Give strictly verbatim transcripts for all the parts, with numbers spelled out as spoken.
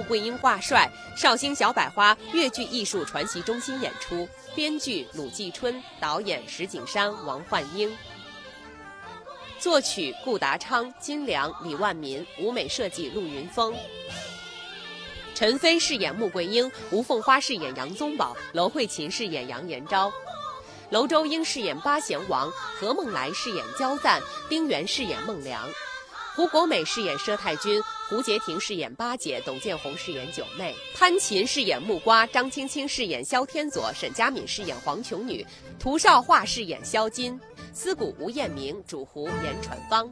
桂英挂帅，绍兴小百花越剧艺术传习中心演出，编剧鲁继春，导演石景山、王焕英。作曲顾达昌、金良、李万民，舞美设计陆云峰。陈飞饰演穆桂英，吴凤花饰演杨宗保，楼慧琴饰演杨延昭。 楼周英饰演八贤王，何梦来饰演焦赞，丁原饰演孟良，胡国美饰演佘太君，胡洁婷饰演八姐，董建宏饰演九妹，潘琴饰演木瓜，张青青饰演萧天佐，沈佳敏饰演黄琼女，涂少华饰演萧金，司鼓吴艳明，主胡闫传芳。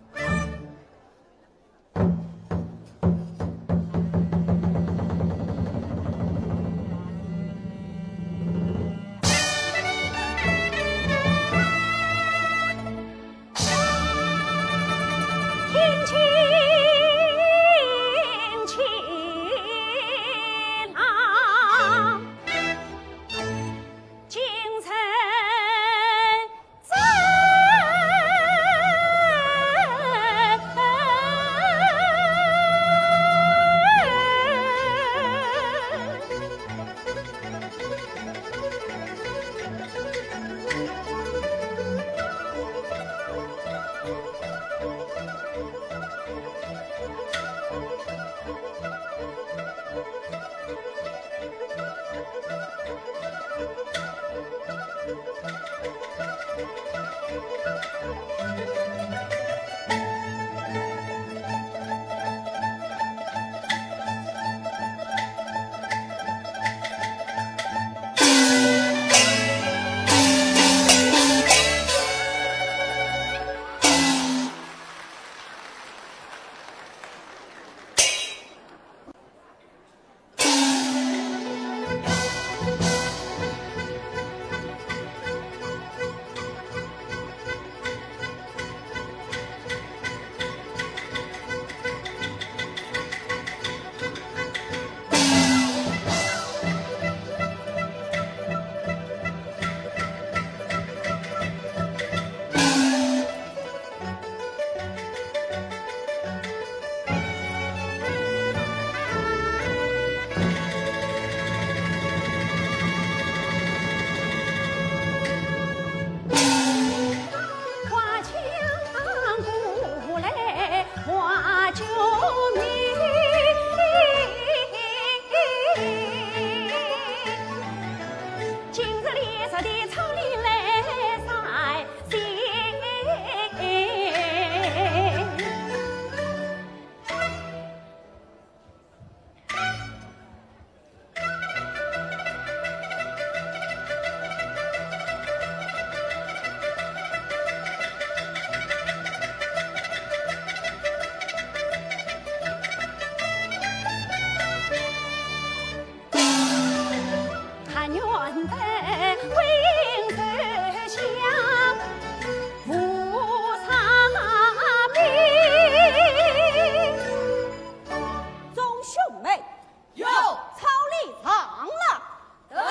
众兄妹，有。草礼上了。得令。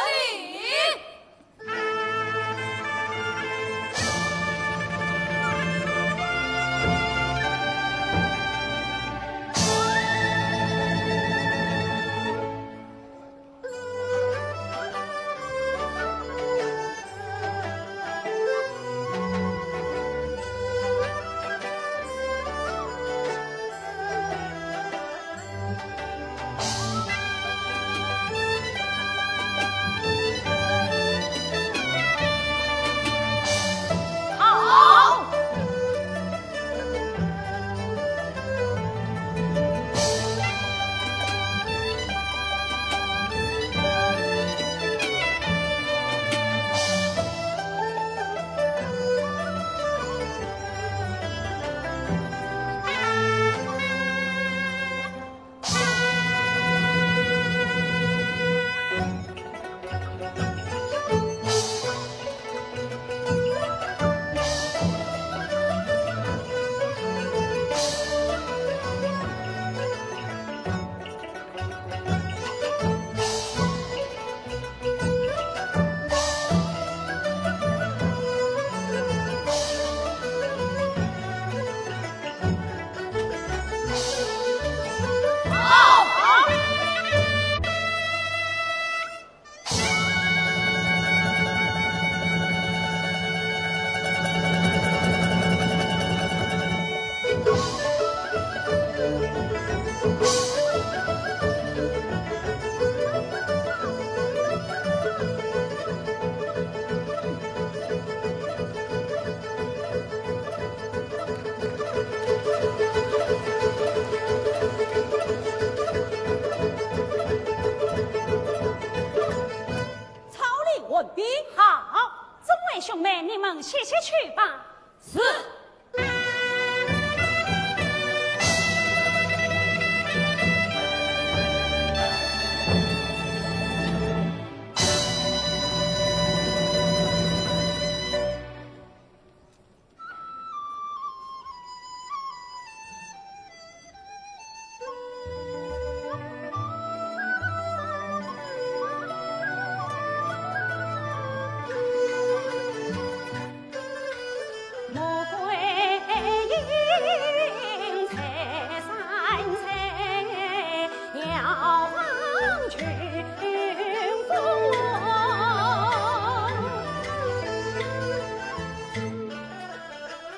你们歇歇去吧。是。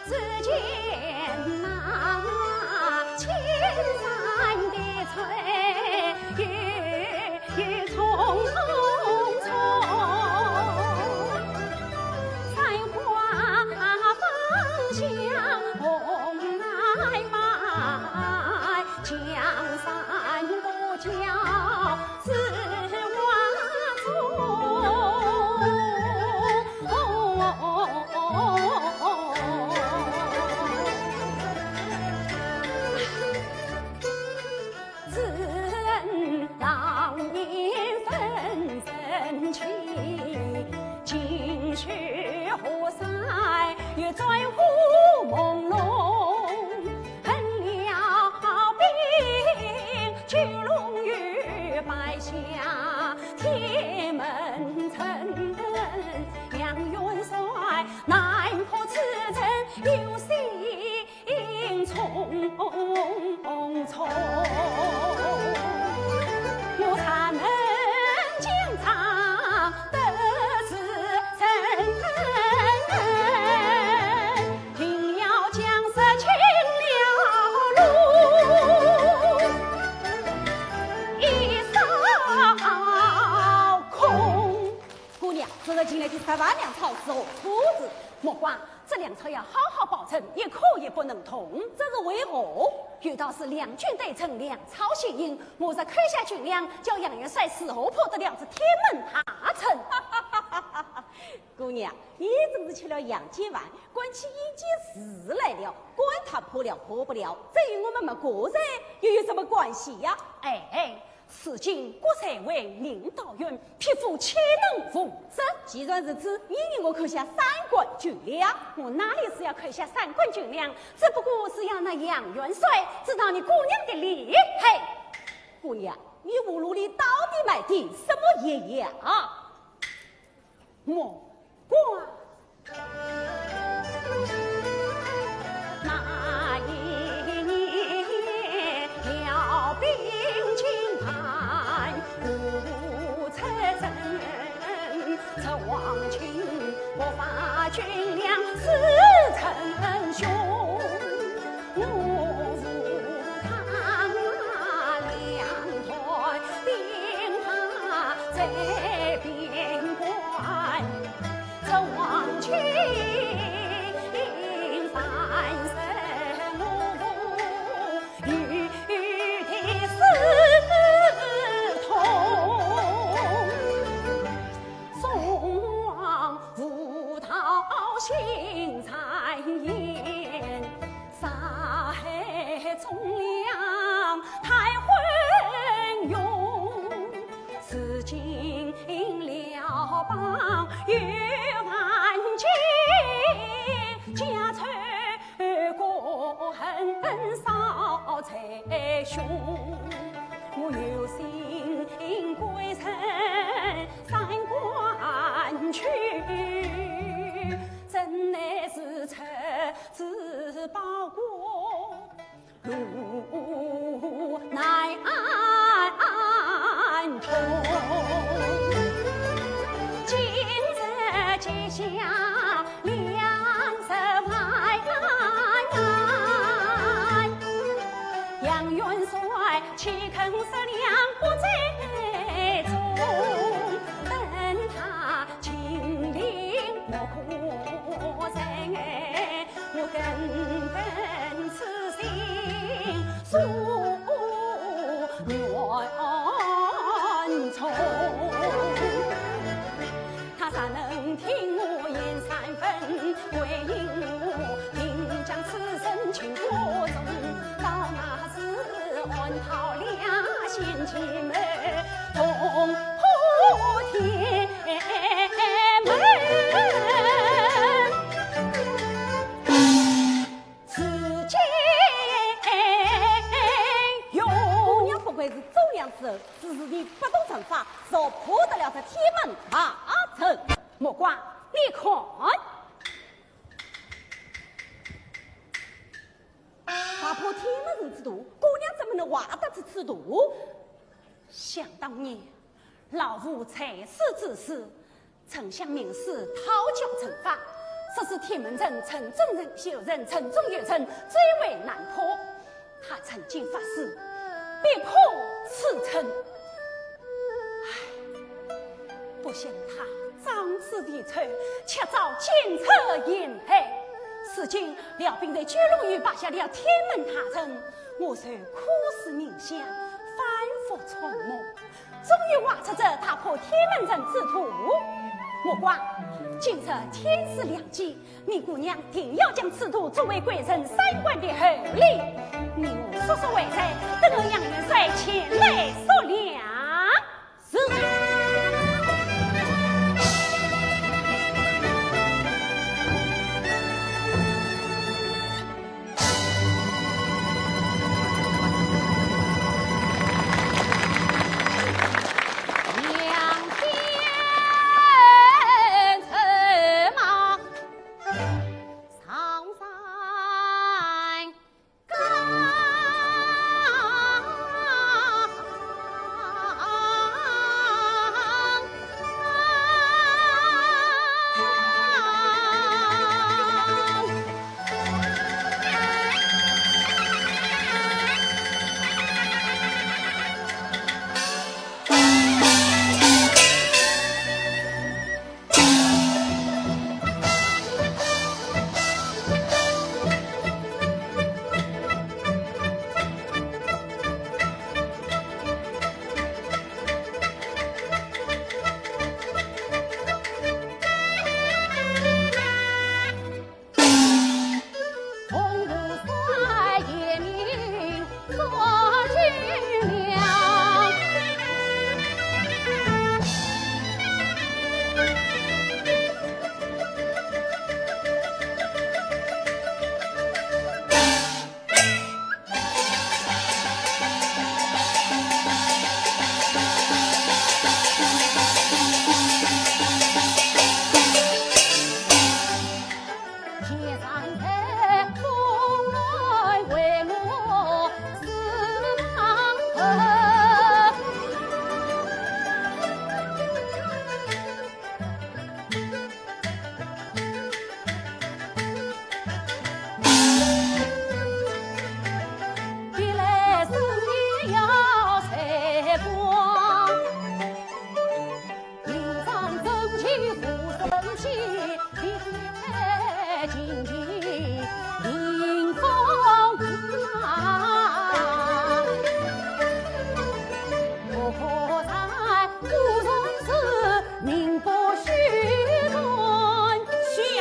只见那青山的翠雨匆匆，山花芳香红来漫，江山不教紫花重。 此人当年分人妻，今却何在，又在何朦胧。恨了兵，九龙与白象天门阵，杨元帅，奈何此人有心 匆匆，我怎能将他得罪人？定要将事情了路一扫空。 姑娘，这日进来的十万粮草是何处子？莫怪，这粮草要好好保存，一颗也不能动。这是为何？有道是两军对阵，粮草先行。我若扣下军粮，叫杨元帅如何破得了这天门大阵？姑娘，你真是吃了阳间饭，关起阴间事来了。管他破了破不了，这与我们没个人又有什么关系呀？哎， 如今国帅为民导员，匹夫岂能无责？既然如此，你与我扣下三贯军粮。我哪里是要扣下三贯军粮，只不过是要那杨元帅知道你姑娘的厉害。姑娘，你葫芦里到底卖的什么野药啊？ 莫怪。那一年调兵进犯，无出征，这黄巾白发军粮似成凶。我扶他两段兵马在边关， 这黄巾翻身无余的刺痛。宋王无道心谗言，杀害忠良太昏庸。 如今辽邦有万计，家仇国恨烧在胸。我有心归顺三关去，怎奈是出自包裹 路难通。今日结下粮十万，杨元帅岂肯食粮不在中？等他金陵莫过人， 我更更此心所愿从。他若能听我言三分，姑娘不愧是周娘之后，只是你不懂阵法，就破得了这天门大阵。目光，你看。 踏破天门阵之途，姑娘怎么能坏得出此途？想当年，老夫在世之时，曾向名师讨教阵法，说是天门阵，阵中有人，人中有人，最为难破。他曾经发誓，必破此阵。唉， 不想他仗势未酬，却遭奸贼陷害。如今辽兵在九龙峪败下了天门大阵，我虽苦思冥想，反复春梦，终于画出这踏破天门阵之途。目光，今日天时良机，你姑娘定要将此途作为贵人三观的厚礼。你我速速回寨，等候杨元帅前来商量。 是。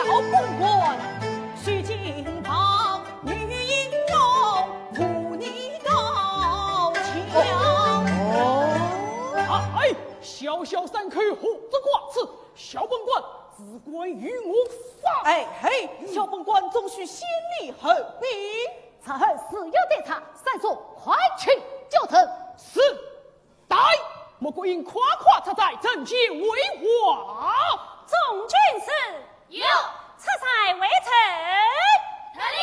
小本官，许金榜，女英雄，无你高强。哦。哎，小小三口，胡说八道，小本官只管与我发。哎嘿，小本官总须先礼后兵。此后事有对策，三叔快去叫阵。是。 带，穆桂英快快出寨，阵前会话。众军士，有。出寨为臣。得令。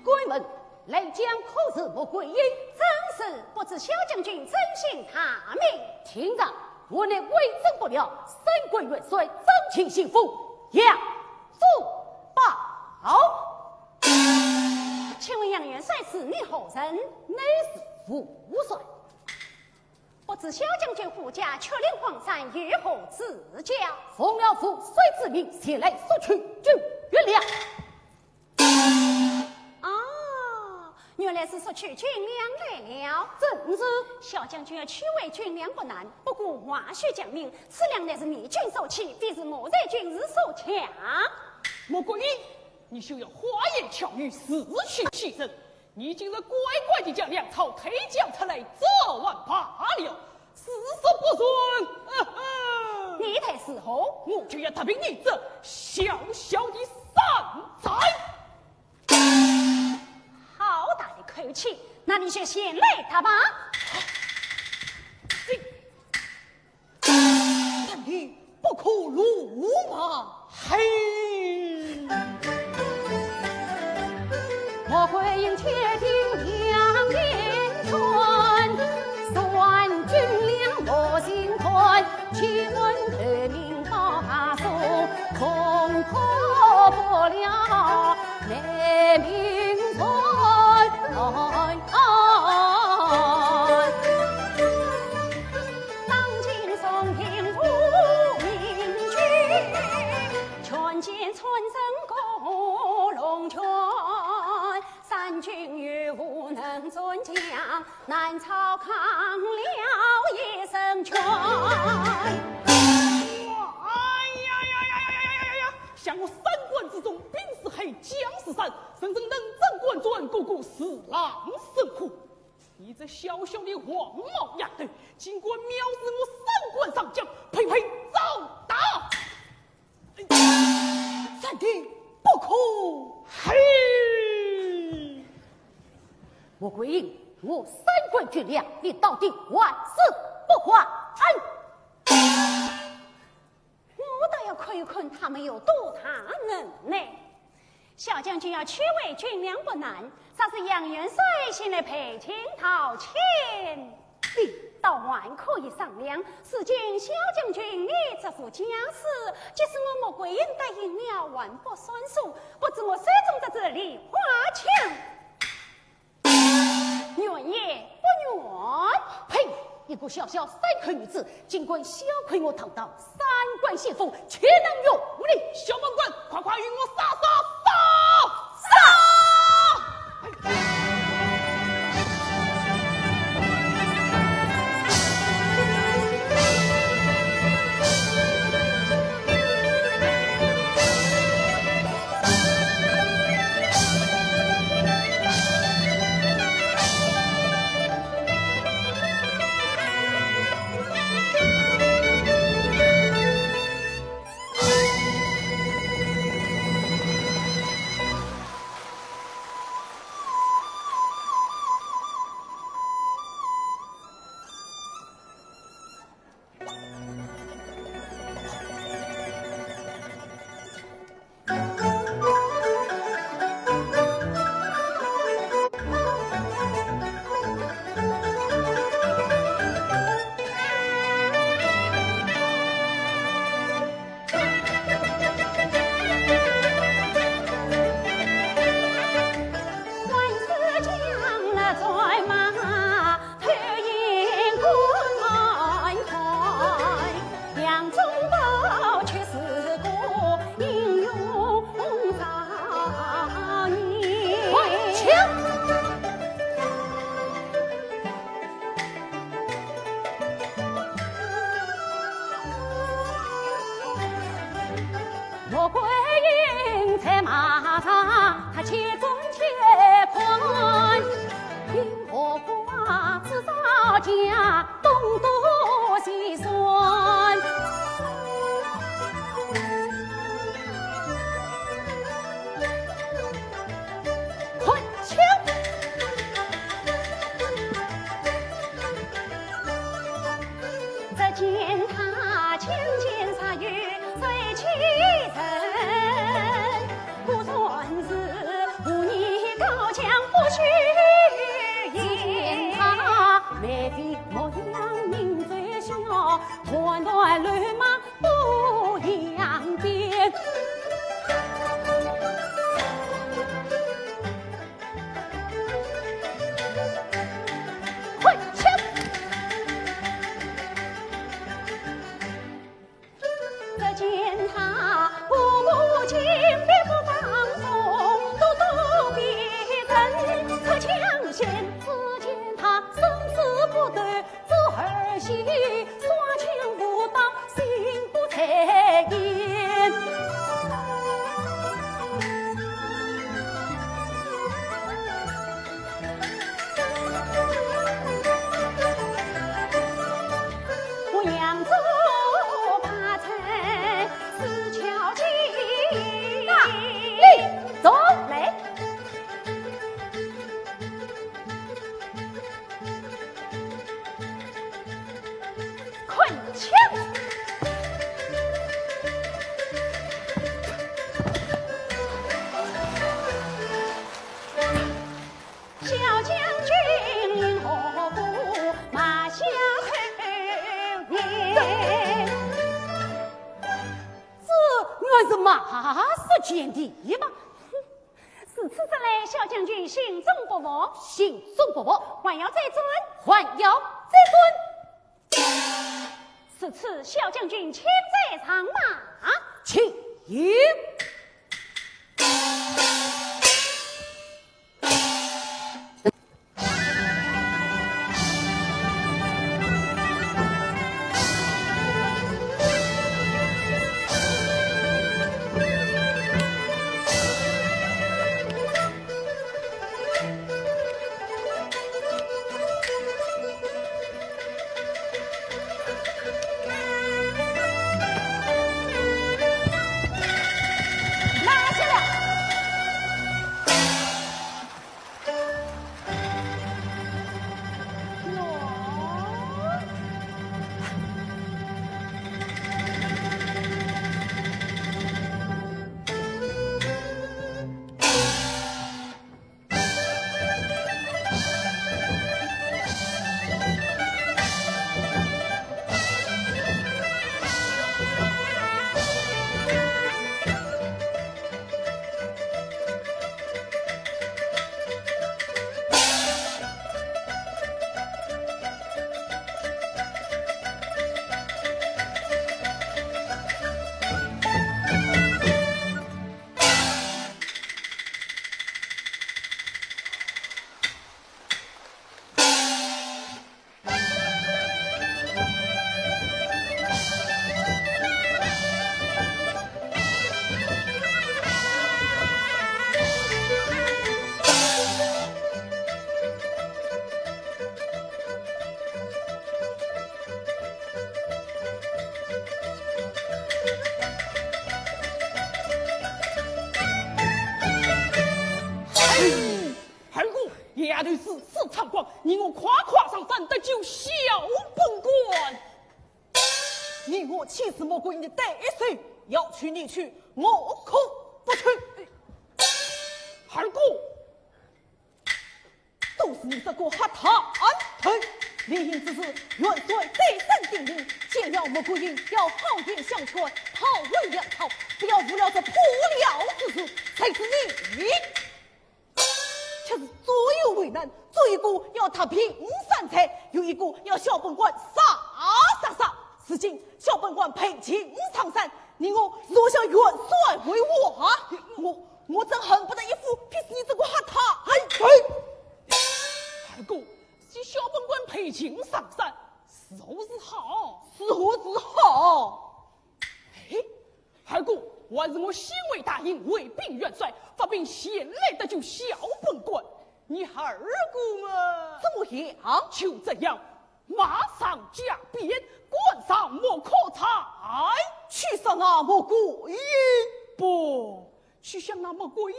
敢问来将可是穆桂英？正是，不知小将军尊姓大名？听着，我乃魏征部僚三关元帅张乾，姓ful杨，字宝。请问杨元帅是你何人？乃是副帅。 不知小将军护驾，却临荒山，有何指教？奉了父帅之命，前来索取军粮。啊，原来是索取军粮来了。正是。小将军要取回军粮不难，不过话须讲明，此粮乃是义军所弃，非是我在军士所抢。穆桂英，你休要花言巧语，自取其辱。 你竟然乖乖地将粮草退交出来，这还罢了，事实不然，呵呵，你待如何？我就要踏平你这小小的山寨。好大的口气，那你就先来踏吧。这 你不可辱骂。嘿！哇，哎呀呀呀呀呀呀呀呀！想我三关之中，兵似海，将似山，人人能征惯战，个个如狼似虎。你这小小的黄毛丫头，竟敢藐视我三关上将，呸呸，找打！ 三弟，不可！嘿！穆桂英，我三关军粮，你到底还是不还？我倒要看一看他们有多大能耐。小将军要取回军粮不难，若是杨元帅先来赔情道歉。 你倒还可以商量，如今小将军你这副架势，即使我穆桂英答应了还不算数，不知我手中这支梨花枪，愿也不愿？呸！一个小小山口女子，竟敢小看我堂堂三关先锋，岂能容你？小门官，快快与我杀杀杀！杀！且观且看，银河挂枝照架，东都西山。看清。 只见他青肩骁勇帅气人，果然是武艺高强不虚言。只见他眉飞目扬人最笑，团团乱麻不扬鞭。 快枪！只见他步步紧，必步放松，咄咄逼人，出墙前。只见他生死不斗， 左而西，耍枪舞刀，心不在焉。我扬州八珍似巧计。那，你走。来。 快枪！小将军何故马下后退？这，这我是马失前蹄嘛。 如此说来，小将军心中不服？心中不服。还要再战？还要再战。如此，小将军请再上马。请。拿下来。二哥，丫头如此猖狂，你我快快上山搭救小本官。你我岂是穆桂英的对手，要去你去，我可不去。二哥，都是你这个黑探头，联姻之事，元帅再三叮咛，见了穆桂英要好言相劝，讨回粮草，不要误了这破料之事，谁知你 却是左右为难，左一个要他平山寨，右一个要小本官杀杀杀。如今小本官被擒上山，你我若向元帅回话，我，我真恨不得一斧劈死你这个黑探头。哎，哎，二哥，是小本官被擒上山，如何是好？如何是好？哎，二哥，还是我先回大营，回禀元帅，发兵前来搭救小本官。你二哥嘛？怎么样？就这样，马上加鞭，赶上莫可才。去杀那穆桂英？不，去向那穆桂英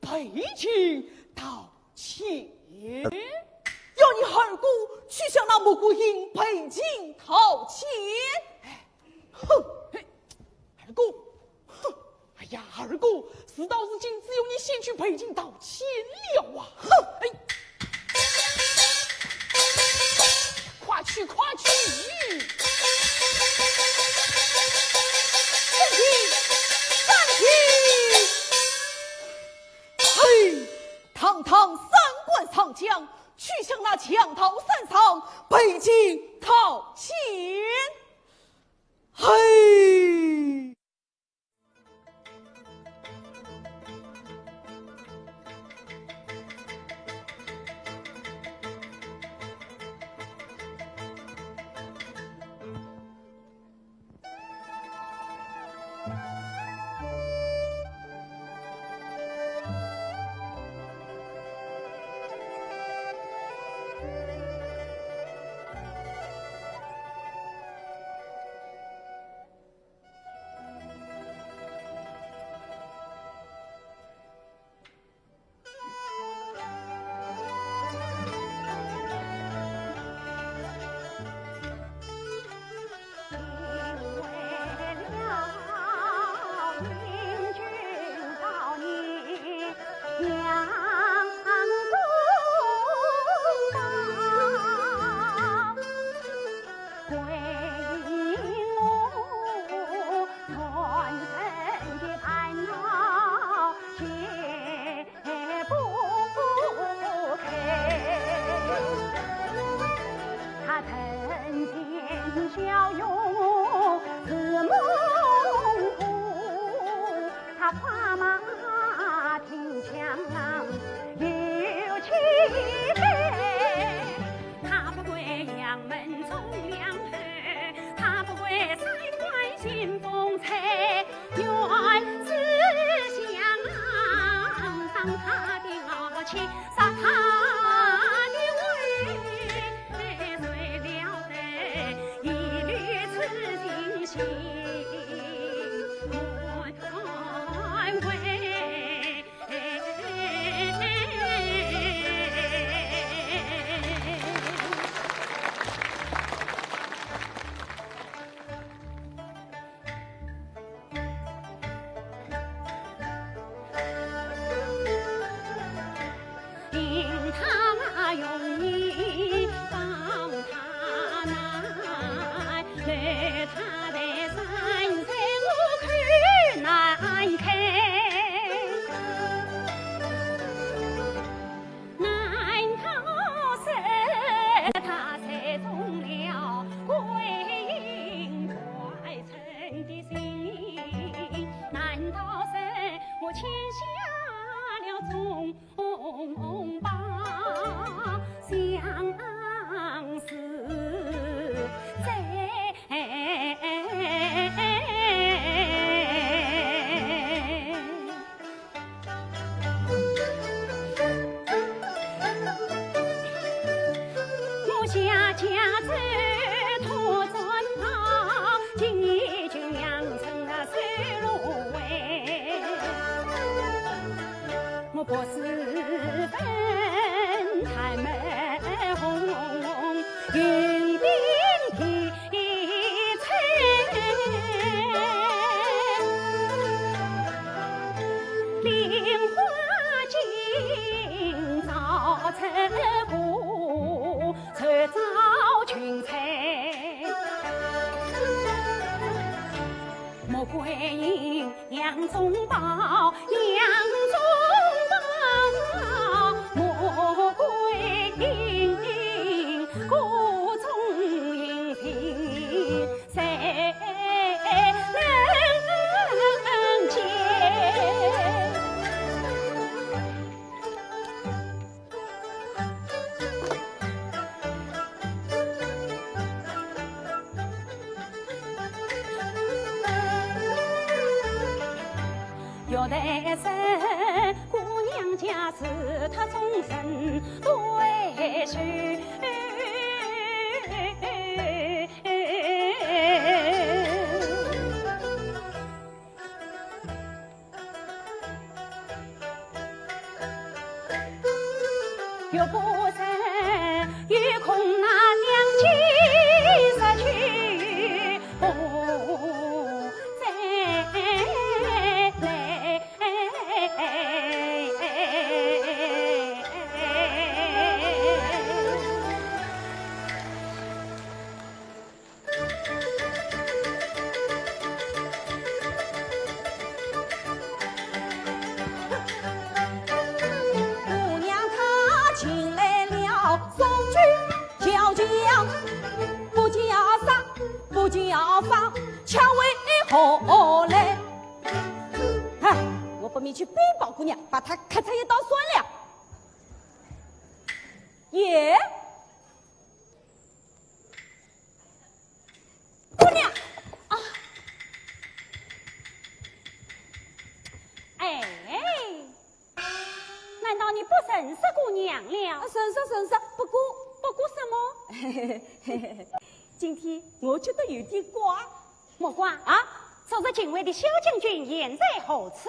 赔情道歉。要你二哥去向那穆桂英赔情道歉？哎，哼！嘿，二哥，哼！哎呀，二哥，事到如今，只有你先去赔情道歉了啊！哼！哎，快去，快去！三弟，三弟！嘿，堂堂三关上将，去向那强盗山上赔情道歉。嘿！来生姑娘家是她终身对手。又不曾有空拿娘亲失去不再来。 姑娘她进来了，送去叫讲，不叫杀，不叫放，叫为何来？哎，我不免去禀报姑娘，把她咔嚓一刀算了。耶？ 姑娘！啊！哎，难道你不认识姑娘了？啊，认识，认识，不过，不过什么？今天我觉得有点怪。 莫怪啊，昨日请回的萧将军现在何处？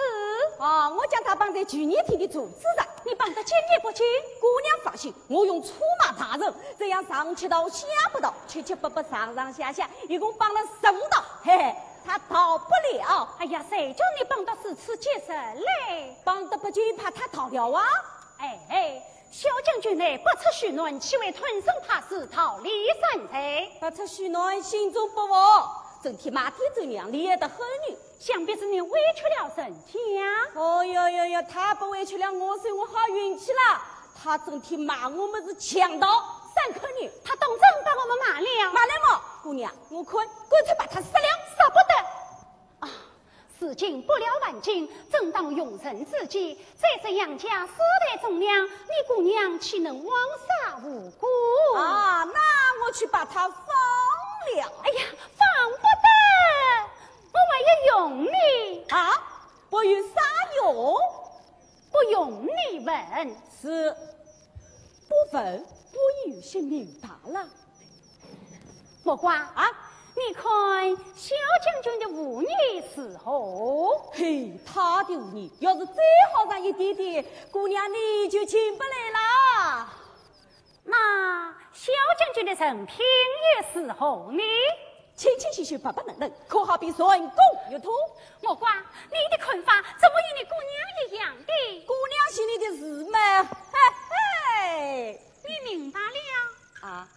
哦，我将他绑在聚义厅的柱子上。你绑得紧也不紧？姑娘放心，我用车马大车，这样上七道下八道，七七八八上上下下，一共绑了十五道，嘿嘿，他逃不了。哎呀，谁叫你绑得如此结实嘞？绑得不紧，怕他逃了啊。哎，哎， 萧将军乃不测取暖，岂会吞声怕死，逃离山寨？不测取暖，心中不服。整天骂天咒娘，厉害得很呢。想必是你委屈了人家。哦哟哟哟，他不委屈了我，算我好运气了。他整天骂我们是强盗。三个月，他当真把我们骂了？骂了么？姑娘，我看干脆把他杀了。舍不得。 啊，事情不了万金，正当用人之际，再说杨家世代忠良，你姑娘岂能枉杀无辜？啊，那我去把他放了。哎呀，放不得，我还有用呢。啊，不用啥用？不用你问。是，不问，我已有些明白了。 莫怪啊，你看萧将军的武艺如何？嘿，他的武艺要是再好上一点点，姑娘你就进不来啦。那萧将军的人品又如何呢？清清秀秀，白白嫩嫩，可好比人工玉土。莫怪，你的看法怎么与你姑娘一样的？姑娘心里的事嘛，嘿嘿。你明白了？啊，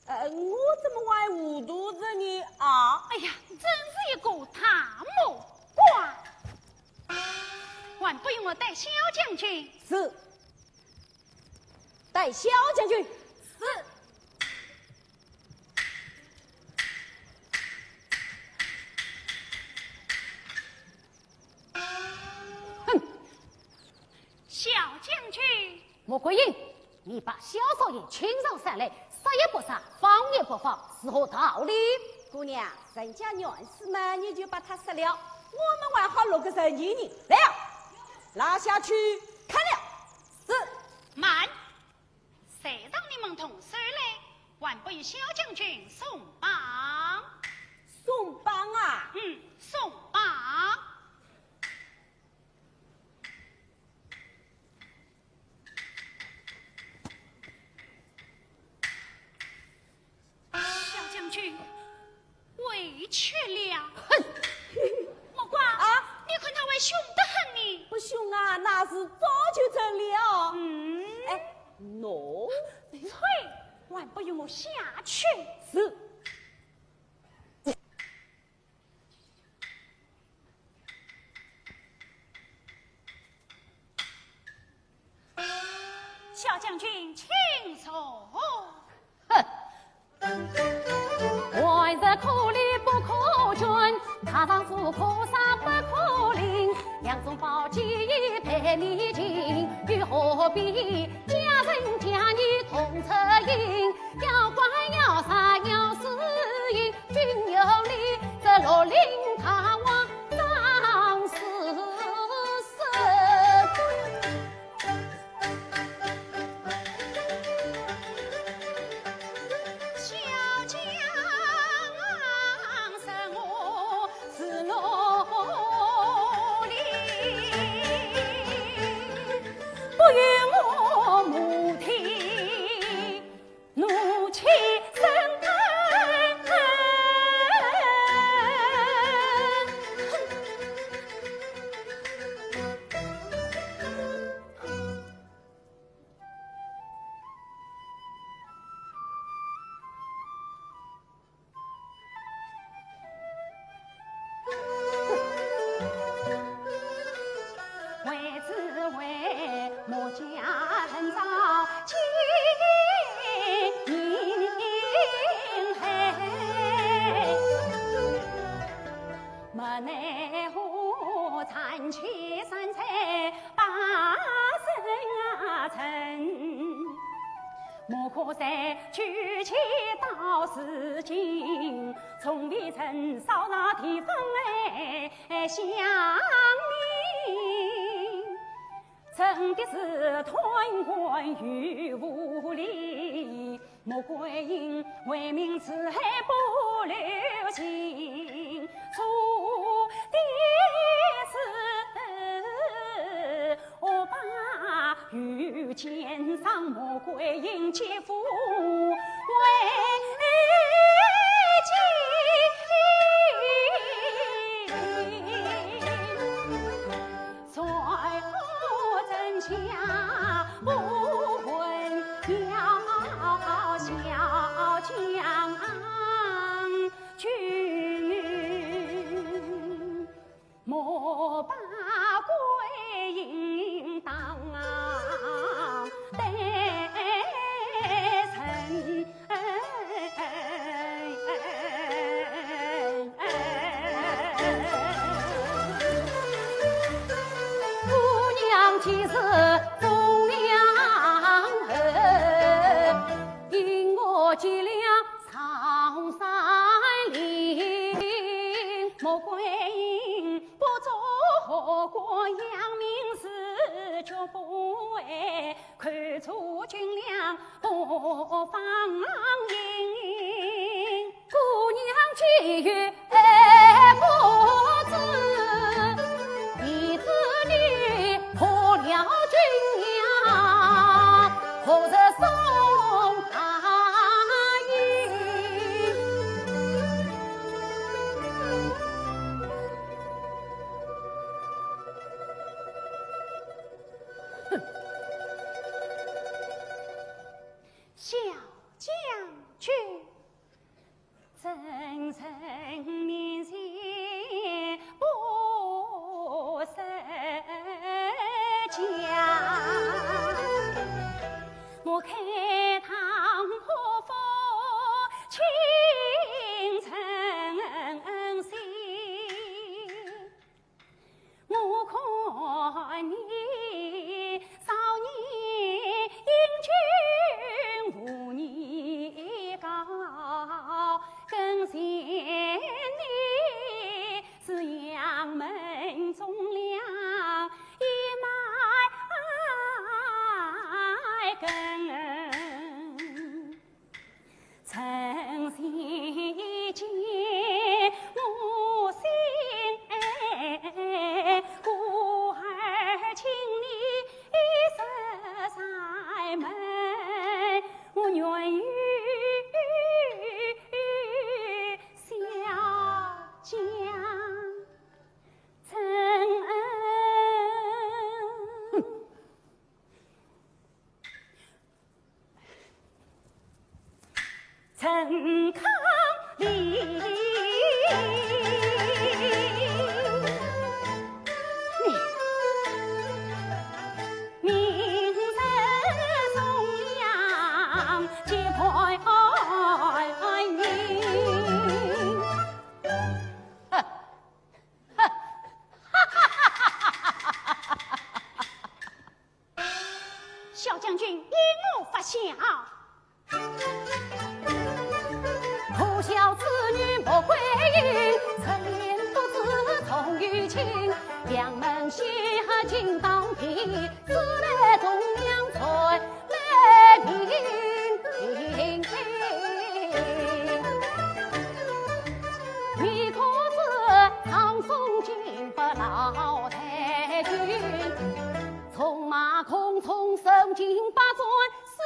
呃，我怎么还糊涂着呢啊？哎呀，真是一个大木瓜！还不与我带萧将军。是。带萧将军。是。哼。 萧将军。穆桂英，你把萧少爷请上山来，杀也不杀，放也不放，是何道理？姑娘，人家冤死嘛，你就把他杀了，我们还好落个人情呢。来呀，拉下去砍了。是。慢，谁让你们动手嘞？还不与萧将军松绑。松绑啊？嗯，松绑。 萧将军委屈了。哼！莫怪啊，你看他还凶得很呢。不凶啊，那是早就成了。嗯。哎，喏。啐，还不与我下去。是。 萧将军，请坐。哼！还是可怜不可眷，他丈夫可杀不可凌。两种宝剑已被你擒，又何必家人家你同出营？要关要杀要死刑， 君有你这绿林大王张世师。花残缺山水八十层，莫过在九曲到四境，从未曾扫到地方哎乡邻。真的是贪官又无礼， 穆桂英为民除害不留情，做的是恶霸与奸商，穆桂英皆不为情。 谁知真相不问，要小将军，莫把桂英当得人。 姑娘既是忠良人，因我结了曹山林。穆桂英不做官，扬名是绝不为，看错军粮不放心。 姑娘既有爱国志，为子女破了军粮，何日送大营？哼！小将军， 真人面前不识家，莫开堂破腹轻称姓。 我看你少年英俊无年高，跟前你是杨门忠良一脉根。 趁现在我心肝，故而请你入山门，我愿与小将成恩。 陈康里。明日重阳接待你。 小将军因何发笑？可笑此女穆桂英，出言不知重于轻。杨门西客尽当避，此来重阳传来名。你可知唐宋金八老太君， 纵马空冲，身经百战，死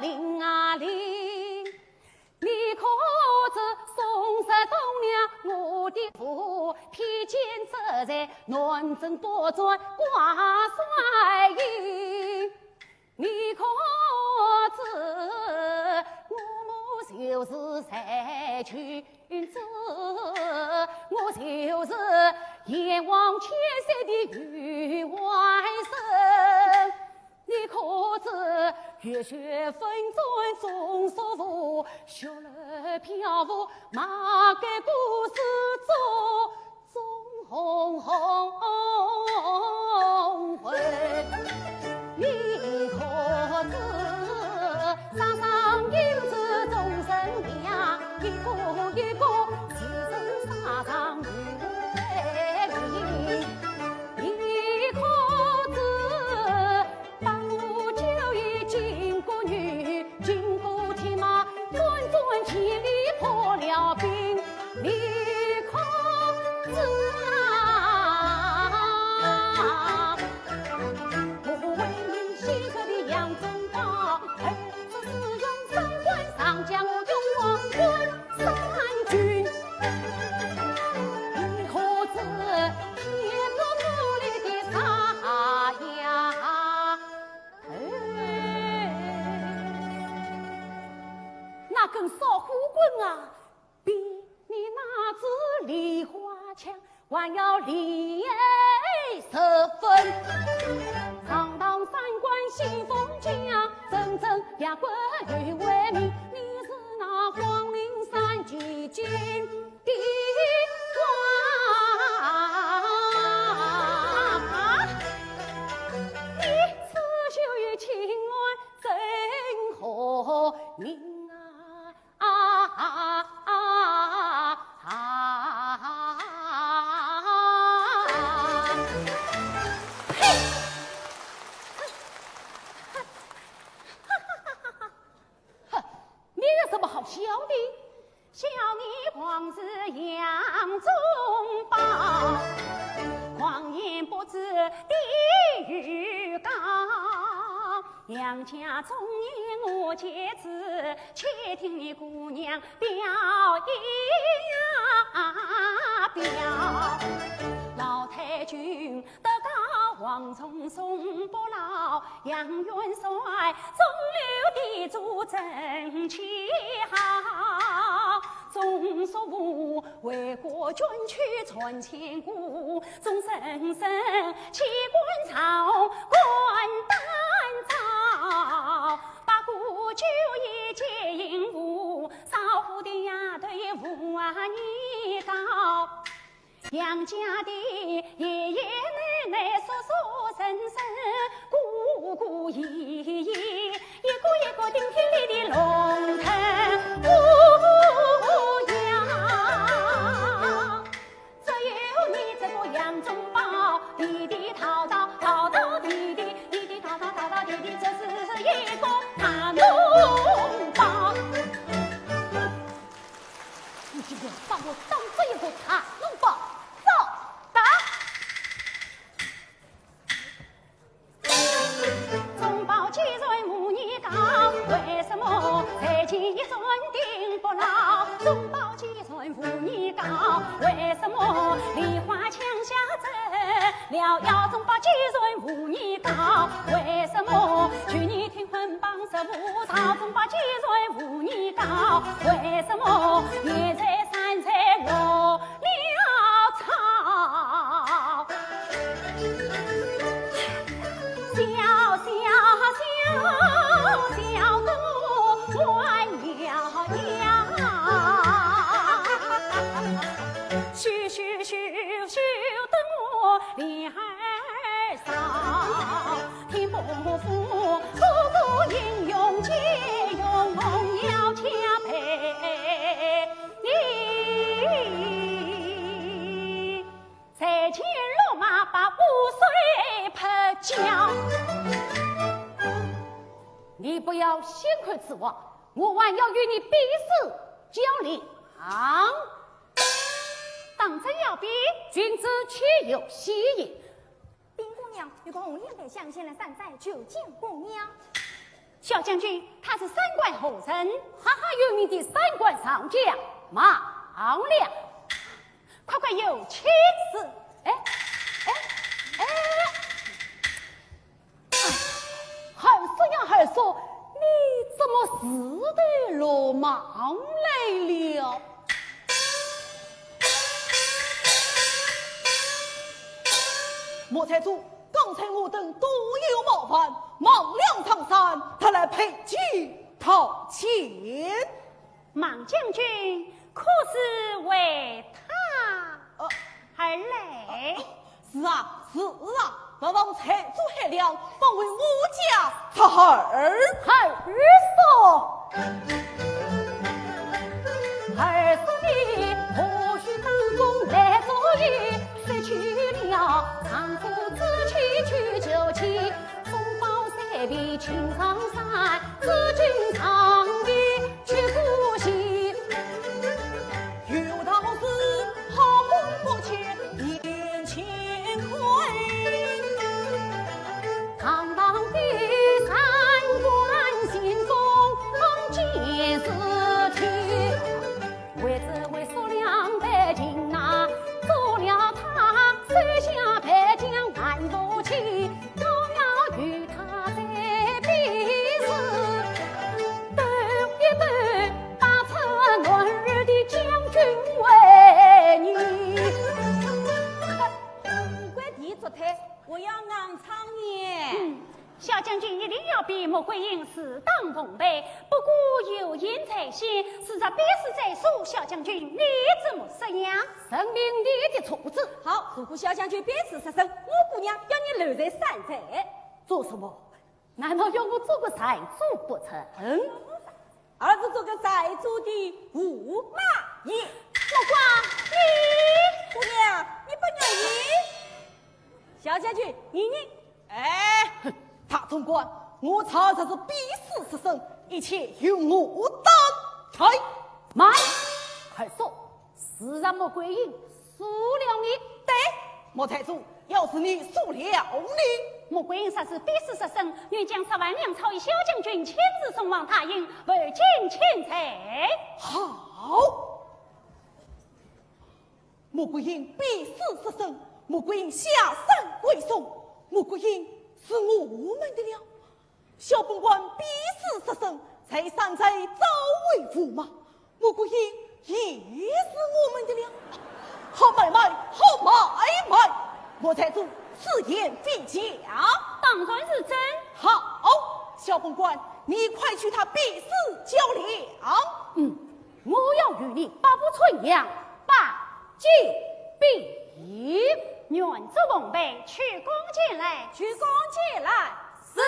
令啊令。你可知宋朝当年我的父，披坚执战，南征北战挂帅印。你可知我母就是在军 子，我就是炎黄千岁的御外甥。你可知浴血奋战终束缚，血泪漂浮，马革裹尸走中还要礼爱十分。堂堂三官先封将，真正也官有威名。你是那皇陵三千金的王，你此去情愿成何名啊？ 啊啊啊啊！嘿！哼，你有什么好笑的？笑你皇子杨宗保，狂言不止地狱高。 杨家中意我姐子，且听你姑娘表呀表。老太君得告皇宗宋伯老，杨元帅中流砥柱真气好。 中书府为国捐躯传千古，终身身弃官朝官当朝，八股九义皆因父，少妇的丫头也无啊你高。 杨家的爷爷奶奶叔叔婶婶，姑姑姨姨，一个一个顶天立地龙腾模样。只有你这个杨宗保，地地道道，道道地地，地地道道，道道地地，这是一个大脓包。 你竟然把我当做一个大脓包，走，打！宗保既然无你高，为什么在前一寸定不牢？宗保既然无你高，为什么梨花墙下走了妖？宗保既然无你高，为什么去年天 捆绑十五道，宗保既然无你高，为什么现在山在落了草？笑笑笑笑得我弯腰腰，嘘嘘嘘嘘得我脸儿烧。 天不负，个个英雄皆用红腰加倍。谁见落马把乌水拍焦？你不要信口雌黄，我还要与你比试较量。当真要比？君子岂有戏言。 禀姑娘，有个红脸的乡亲来山寨求见姑娘。小将军，他是山怪何人？赫赫有名的山怪上将马良。快快有请。是。哎，哎，哎。哎，二叔呀，二叔，你怎么自投罗网来了？ 莫财主，刚才我等多有冒犯，马良上山，特来赔礼道歉。马将军，可是为他，呃，而来？是啊，是啊，不枉财主海量， 方为我家侄儿。二叔。二叔你何须当众来作揖，失去了丈夫之气去求妻，宗保虽被请上山，至今尚未 去顾惜。有道是好梦不见眼前亏。堂堂的三官先锋，望见尸体。为这位叔良背景啊，做了他手下败将万不起。 我要与他再比试，斗退，我要硬撑呢。嗯，小将军一定要比穆桂英自当奉陪，不过有言在先，是这比试在所，小将军你怎么说呀？遵命你的处置。好，如果小将军比试失胜，我姑娘要你留在山寨。做什么？难道要我做个寨主不成？嗯，儿子做个寨主的驸马爷。目光，你姑娘，你不愿意？小将军，你你，哎，哼，大总管，我曹操是比试失胜，一切由我担待。慢，快说，是让穆桂英输了你？对，穆寨主，要是你输了呢？穆桂英若是比试失胜，愿将十万粮草与小将军亲自送往大营，回京请罪。好。 穆桂英比试失胜，穆桂英下山归宋，穆桂英是我们的了。小本官比试失胜，在山寨招为驸马，穆桂英也是我们的了。好买卖，好买卖，穆寨主，此言非假。当然是真。好，小本官，你快去与他比试较量。嗯。 我要与你八步穿杨，八步并排。愿者奉陪，取弓箭来。取弓箭来。是。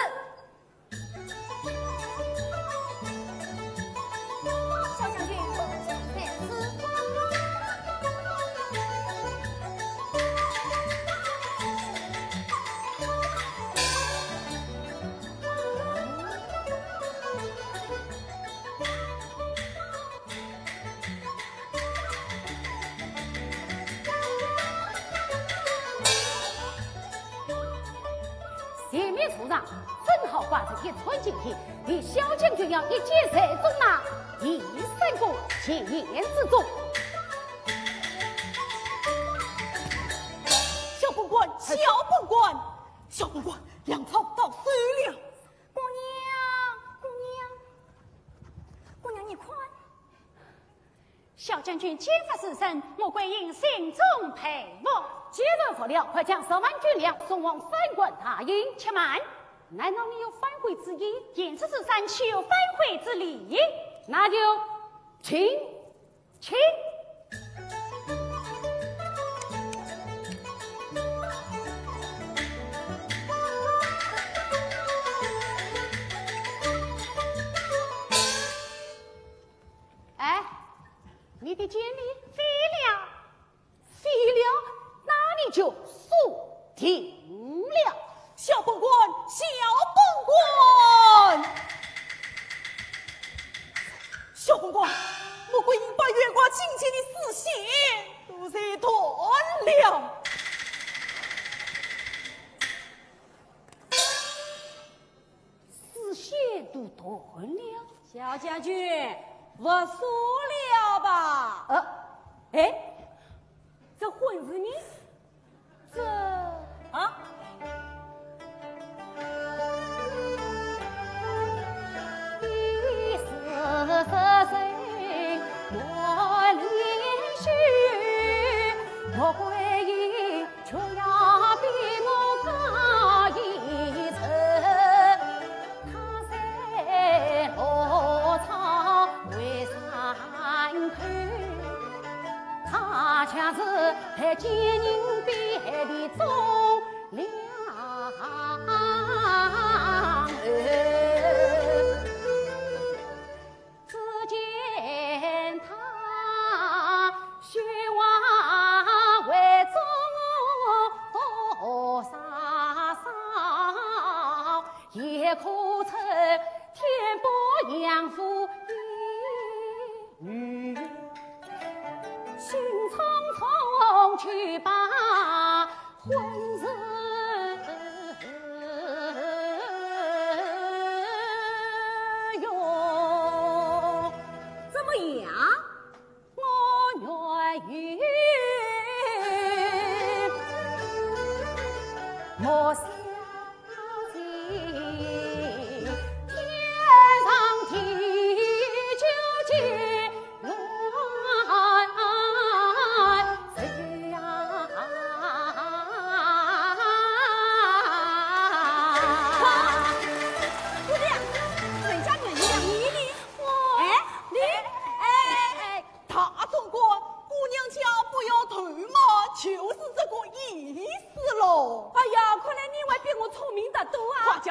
小将军，弓箭在此。 前面树上正好挂着一串金线，离小将军要一箭射中那第三个箭眼之中。小本官，小本官，小本官，粮草到手了。 姑娘，姑娘，姑娘，你看。小将军箭法如神，穆桂英心中佩服。既然服了，快将十万军粮送往三关大营。且慢，难道你有反悔之意？言出如山，岂有反悔之理？那就请。 请。哎，你的箭呢？飞了。飞了，那你就输定了。 小本官，小本官，小本官，穆桂英把悬挂金箭的丝线都red断了。丝线都断了？小将军，服输了吧？呃，哎，这婚事呢？ 这……啊？怎么样？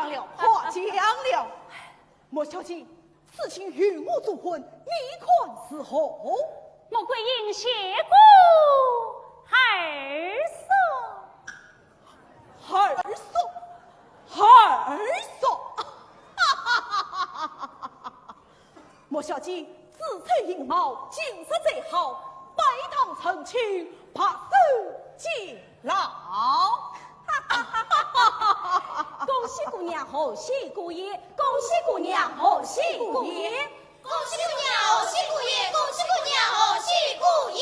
了，夸奖了。莫小姐，此情由我主婚，你看如何？穆桂英谢过二叔。二叔，二叔。 莫小姐，子丑寅卯，今日最好，拜堂成亲，白首偕老。恭喜姑娘，贺喜姑爷，恭喜姑娘，贺喜姑爷。恭喜姑娘，贺喜姑爷，恭喜姑娘，贺喜姑爷。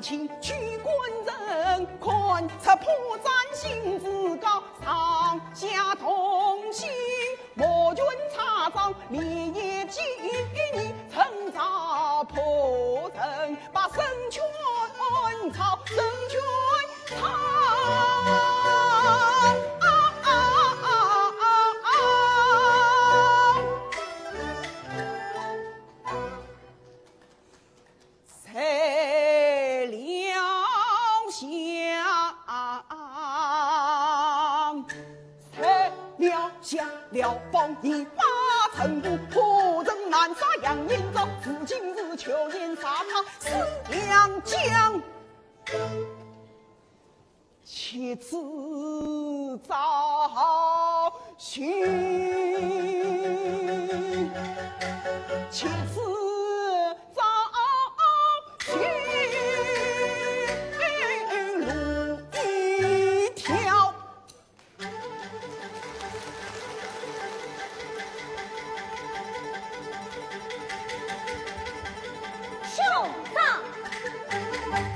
请举官人，看此破绽心自高，上下同心，摩拳擦掌，连夜祭你，趁早破阵，把孙权抄，孙权抄。啊啊啊啊啊！ 在辽阳，在辽阳，辽邦一马成都，破阵南沙杨延昭，如今是秋雁沙场四两江。 其次赵顼，其次赵顼，路一条。 兄长。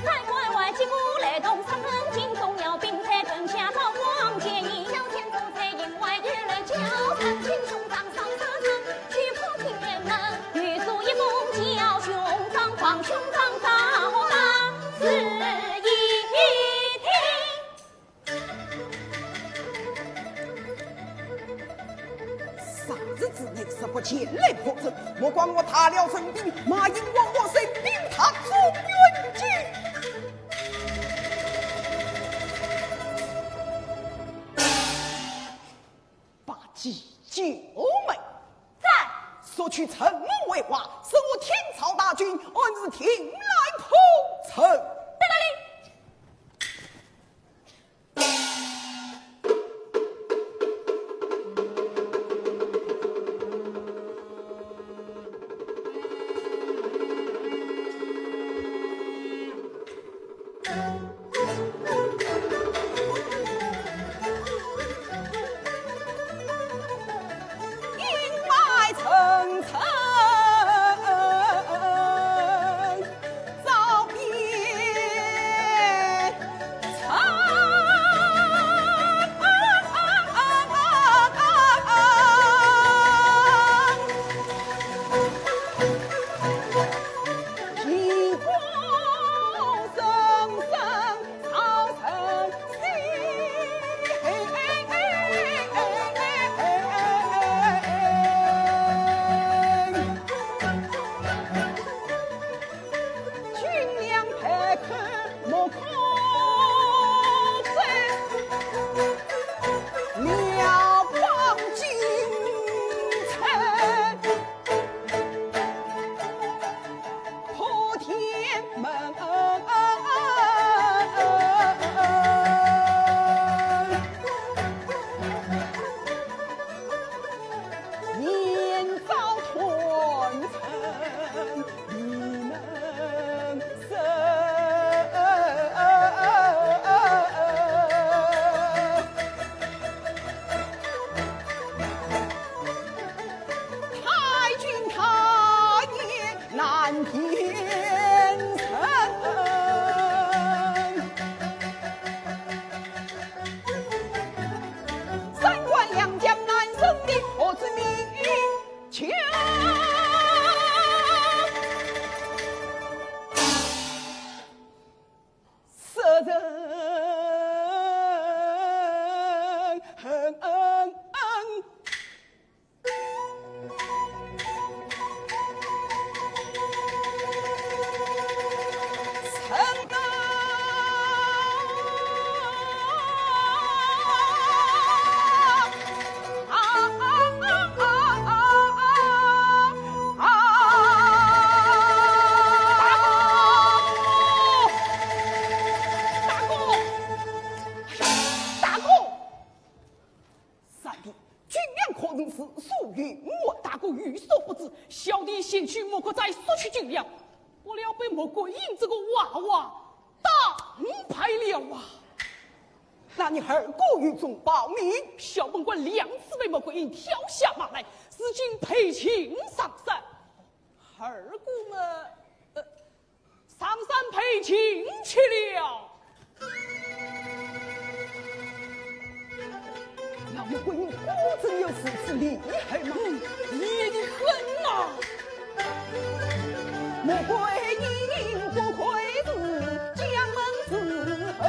三关外击鼓雷动，杀声惊动姚兵，在城下报光前，小天子在营外，有人叫声请兄长上沙场，去破天门，御书一封叫兄长，望兄长照大事一听。 三日之内，若不前来破阵，莫怪我大辽陈兵，马英王我陈兵他中原计。八旗九门，在。速取城门为瓦，是我天朝大军，安如定来破城。在哪里？ 军粮百口莫空追，辽邦精锐破天门。大哥，大哥，大哥！ 三弟，军粮可能是属于我大哥，有所不知，小弟前去莫过再索取军粮，不料被穆桂英这个娃娃打败了啊！那你二哥有种报名？小本官两次被穆桂英跳下马来，如今被擒上山。二哥嘛，呃，上山赔情去了。那穆桂英果真有如此厉害吗？厉得很呐！穆桂英不愧是将门之后，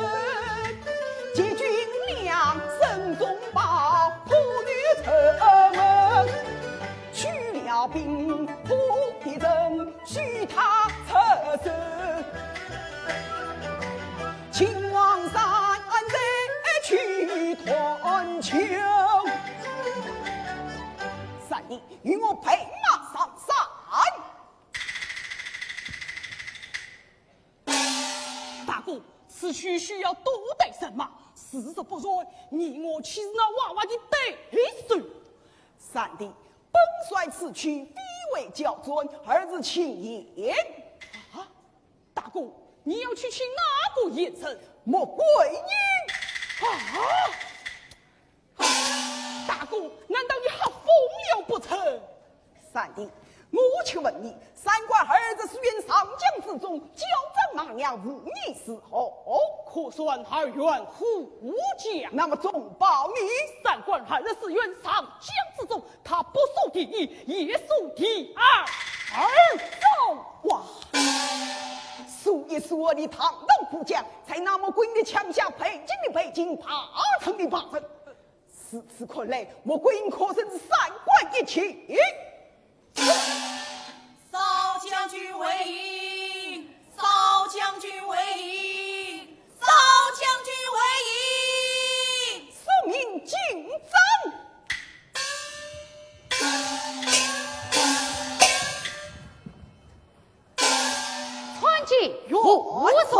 结军粮，身中宝，不与仇门。 去了兵部的人，许他出手，请王三再去团求。三弟，与我备马上山。 大哥，此去需要多带人马，时日不再，你我岂是那娃娃的对手？三弟，本帅此去非为交战，而是请贤。啊，大哥，你要去请哪个贤人？穆桂英。啊！ 大哥，难道你还疯了不成？三弟，我且问你，三官二职书院上将之中，校长马良武艺如何？可算二员护将。那么总保呢？三官二职书院上将之中，他不输第一，也输第二。二中。哇，数一数二的堂堂武将，在那么棍的枪下，被擒的被擒，拔城的拔城。 如此看来，穆桂英可真是三观一气。少将军回营，少将军回营，少将军回营。速命进帐。 参见元帅。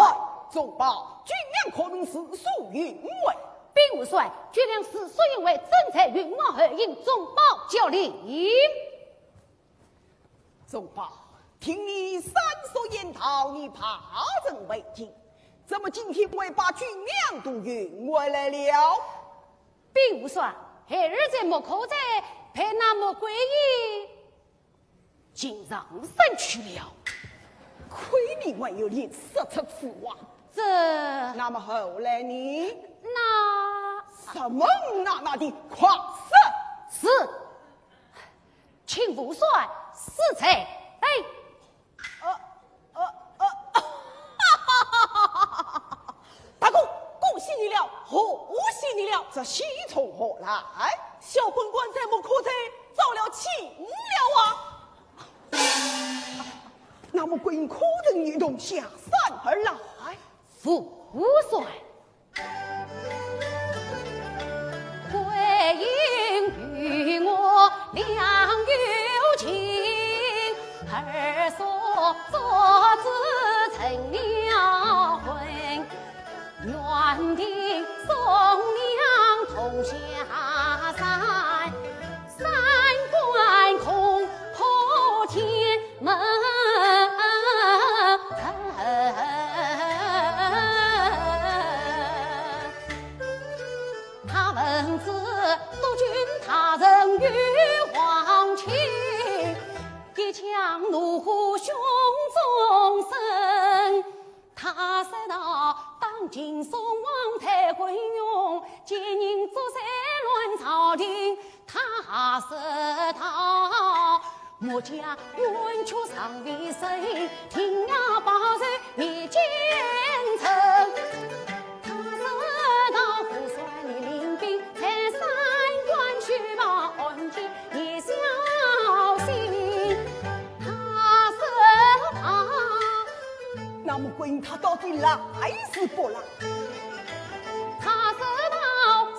总保，军粮可曾四所运回？禀元帅，军粮四所运回，正在运马后营，总保交令。总保，听你三所言道，你拔城为擒，怎么今天会把军粮都运回来了？禀元帅，孩儿在木刻斋陪那穆桂英 进上山去了。亏你还有脸说出此话。这……那么后来呢？那……什么那那的，快说！是。请元帅恕罪。哎。呃，呃，呃，大哥，恭喜你了，贺喜你了。这喜从何来？小本官在木刻斋遭了擒了啊！那么桂英可曾一同下山而来？父帅。桂英与我两有情，二所作主成了婚。 原定送娘同下山，三官恐破天门城。他闻知督军大人有黄旗，一腔怒火胸中生。 他说道：当今宋王太昏庸，奸人作乱乱朝廷。他说道：我家冤屈尚未伸，定要报仇灭奸臣。他说道：父帅你领兵在三关去报案情，你小心。 他说道：那么桂英他到底来是不来？他说道：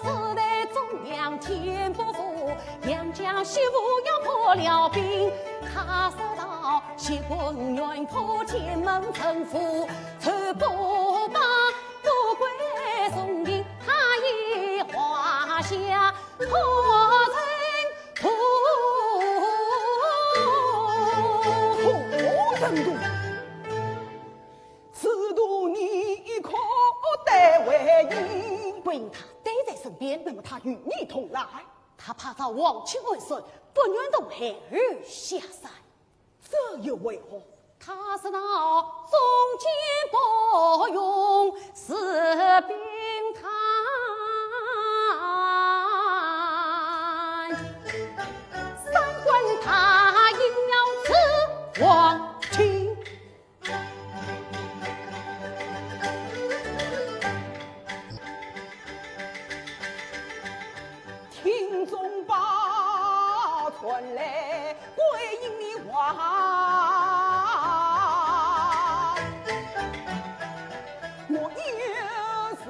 时代中央天不服，杨家媳妇要破了兵。他说道：乾坤原破天门城府，仇不报，不归宋兵，他已画下 破城图。破城图？此图你可带回营？桂英他带在身边。那么他与你同来？他怕遭王钦暗算，不愿同孩儿下山。这又为何？他是那忠奸不容是病态，三观他硬要吃黄金。 听众把传来桂英的话，我又是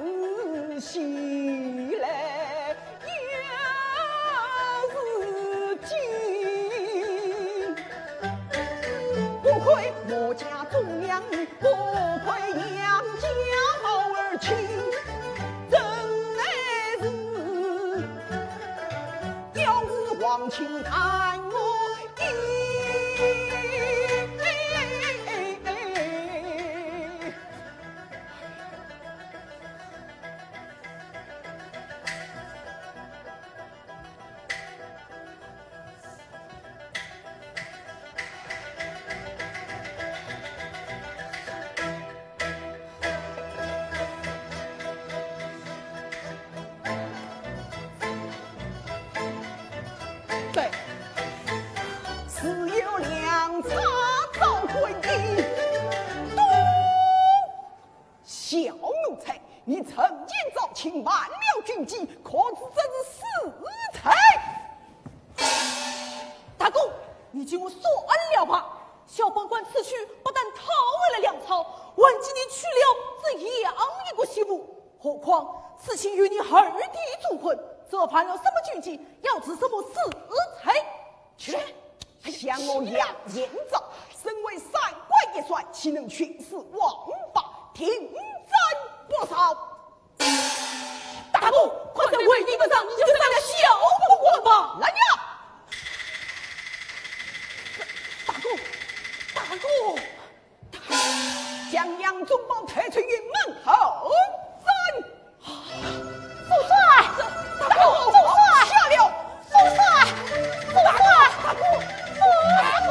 喜来又是惊。不愧我家忠良女，不愧杨家毛儿亲，真乃是 要是王卿看我一眼。对，自有良策招鬼。嘟！小奴才，你趁奸招亲，犯了军纪，可知这是死罪？大哥，你替我算了吧。 小本官此去不但讨回了粮草，还替你娶了这样一个媳妇。何况此亲与你二弟通婚，这犯了什么禁忌，要治什么死罪？去，想我杨延昭，身为三官一帅，岂能徇私枉法，定斩不饶。 大哥，看在为弟份上，你就杀了小本官吧。来呀！大哥，大哥，将杨忠保抬出辕门候斩。 总帅，大哥，总帅，下了，总帅，总帅，大哥，大哥。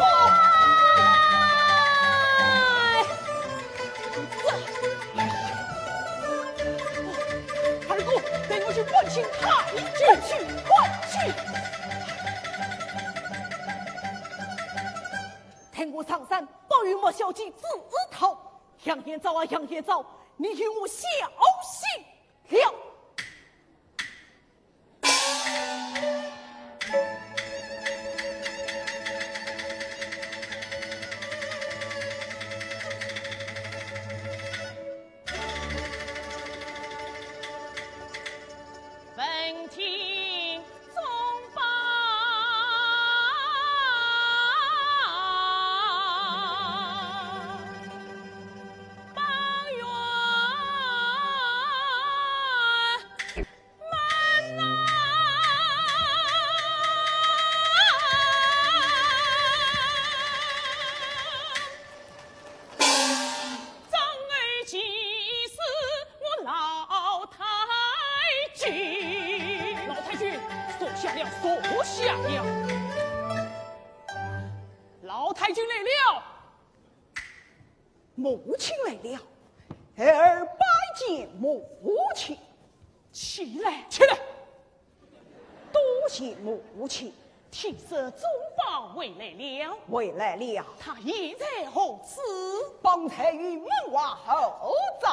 二哥，带我去问清他一去，快去！待我上山，报与莫小姐知道。杨延昭啊，杨延昭，你与我小心了。 闻听忠报。老太君，坐下了，坐下了。老太君来了。 母亲来了，孩儿拜见母亲。起来，起来。多谢母亲。听说忠报回来了。回来了。他现在何处？方才于门外候着。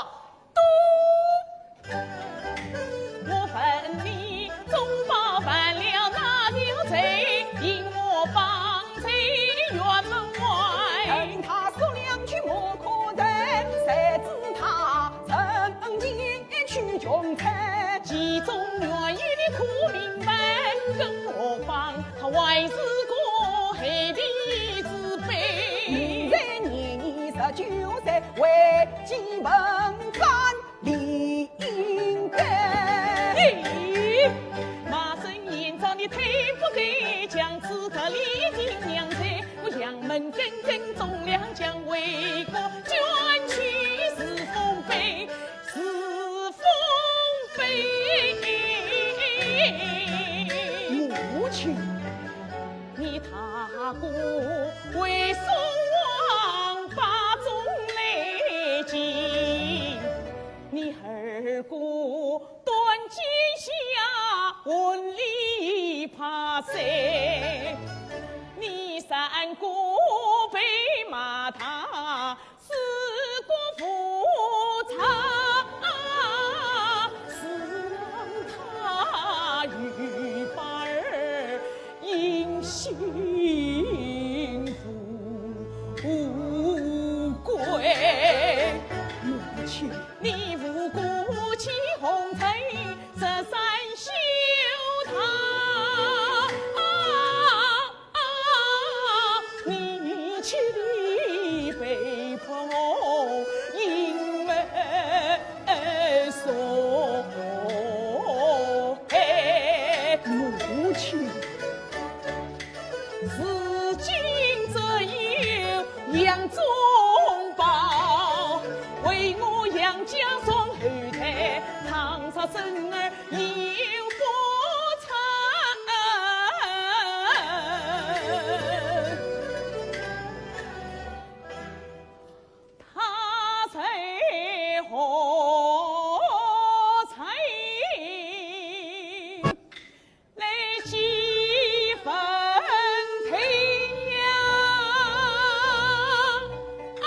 母亲。谁？你三顾被骂他四顾无常，是让他一半儿音信无归。母亲，你无辜起红尘， 十三休堂。你妻离被迫我因为所害。母亲，如今只有杨宗保，为我杨家庄后代，倘若生儿 有不成。他在何在？来几分天涯。啊！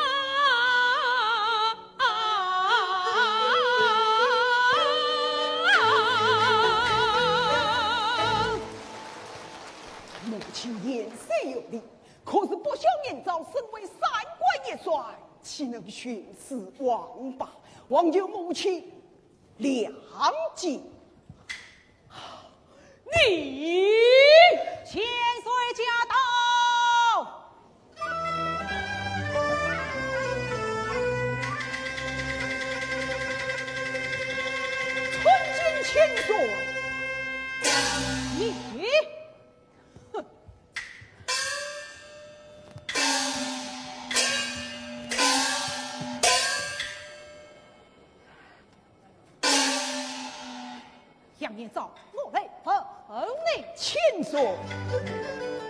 母亲言虽有理，可是不孝杨宗保身为三关一帅，岂能徇私枉法？望求母亲谅解。你千岁驾到！ 参见千岁。你，哼！ 杨延昭，我来问你。请说。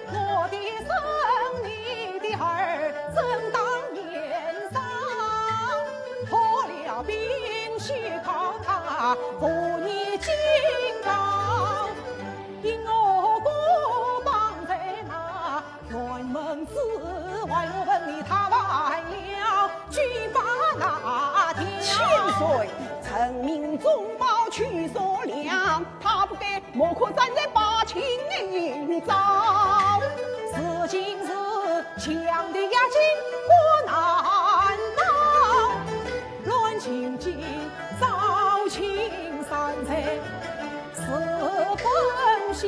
我的生，你的儿，正当年少，破了冰雪高塔，不念金高，因我孤榜在那 辕门之外，我问你他完了军法那条？千岁，臣命宗保去索粮，他不给，莫可斩在巴亭营造。如今是强敌压境，国难保，乱军进，招亲山寨。 是本校，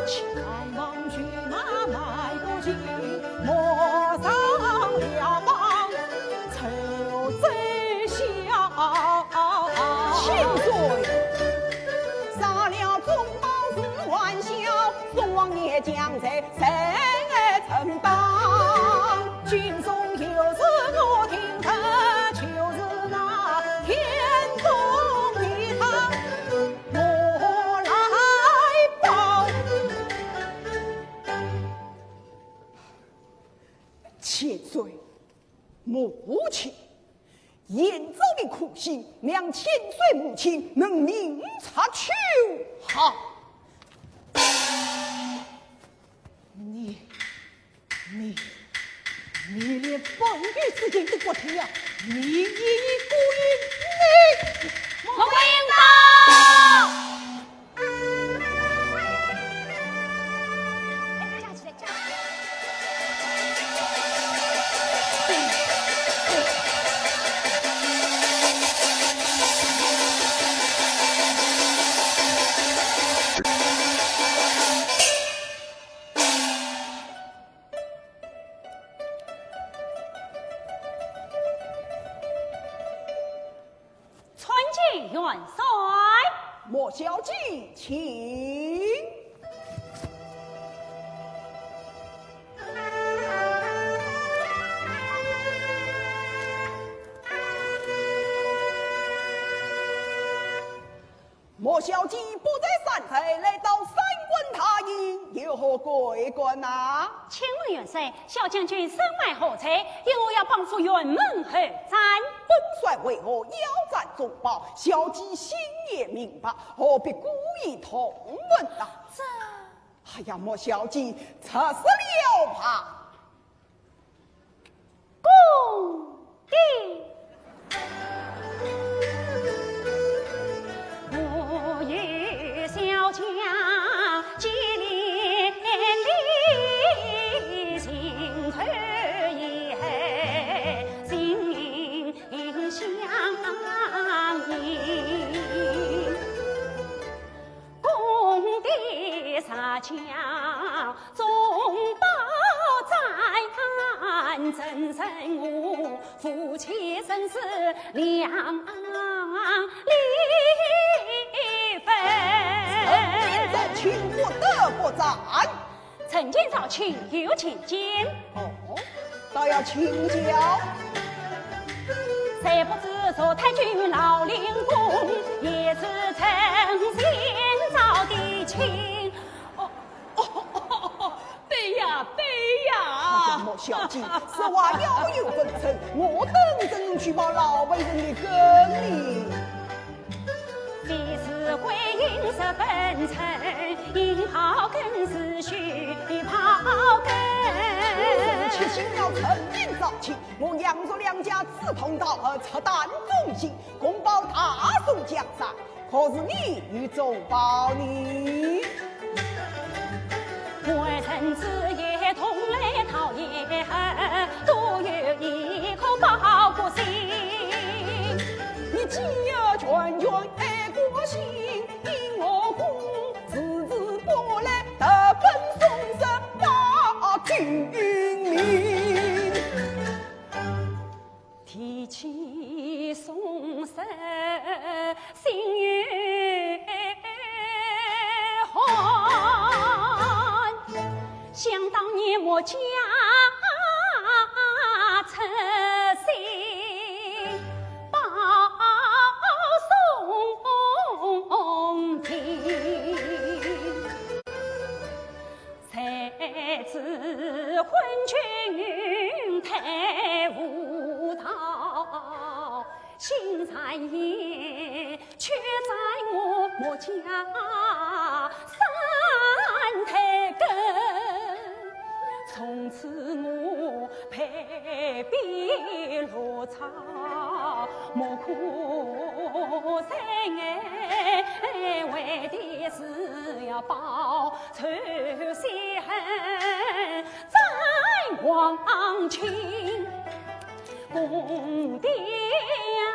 前往拒马卖国贼，莫上了当，仇贼效。千岁，杀了宗保是玩笑，宋王也将在 谁来承担？军中有事我听得，就是那天公地堂我来报。千岁，母亲， 严嵩的苦心，望千岁母亲能明察秋毫。你，你，你连半句之言都不听了，你，你，你，你，你，我不应当。 参见元帅。莫小姐，请。莫小姐不在山寨，来到三关大营，有何贵干呐？请问元帅， 小将军身怀何罪，因何要绑赴辕门而斩？本帅为何要斩宗保？小姐心也明白，何必故意痛问呐？这……哎呀，莫小姐，吃死了吧。公爹。我与小姐结连理，情投意合，心心相印。 公爹撒娇忠报在，怎忍我夫妻生死两离分。陈年招亲，我得不赞。 陈年招亲又见见。哦，倒要请教。谁不知昨太君老令公，也是陈年招的亲。哦，哦，哦，哦，对呀，对呀。哎呀，莫小姐，此话要有分寸，我等怎去报老辈人的更呢？ 非是桂英十分沉，因好更是虚报更。我是七心要陈年招亲，我杨卓两家志同道合，赤胆忠心，共保大宋江山。可是你与众不同呢？ 为臣子夜同来讨饴饴，都有一颗报国心。你既要全全爱国心，因何公子子不来，特奔宋室报君命？ 提起宋室心有寒，想当年我家出身报宋情。 谁知昏君太无道，心谗言，却斩我莫家三代根。从此我 被逼落草，莫苦谁爱，为的是要报仇雪恨，斩皇亲。公爹呀，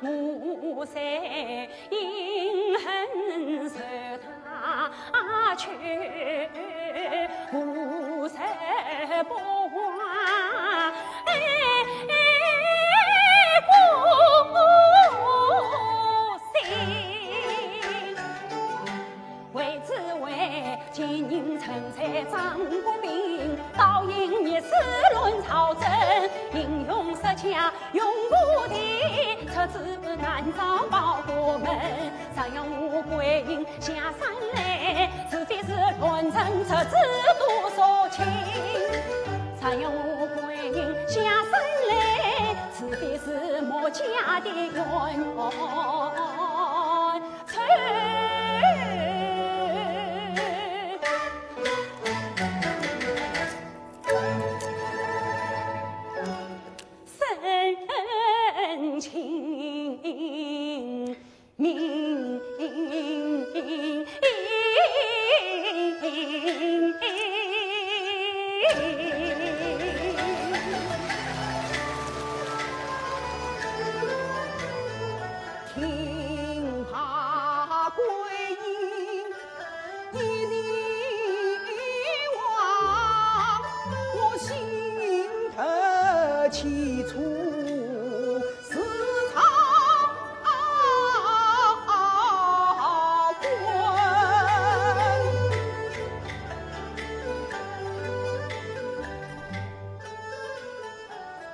我虽 因恨受他屈，无色不欢，哎，不行。为只为前人曾在张国宾，倒因一世论朝政，英雄失家 永无地，出自南朝报国门。常言我桂英下山来，除非是乱臣贼子多少卿。常言我桂英下山来，除非是莫家的冤仇。 深情命。听罢桂英 一席话，我心头起初似草滚。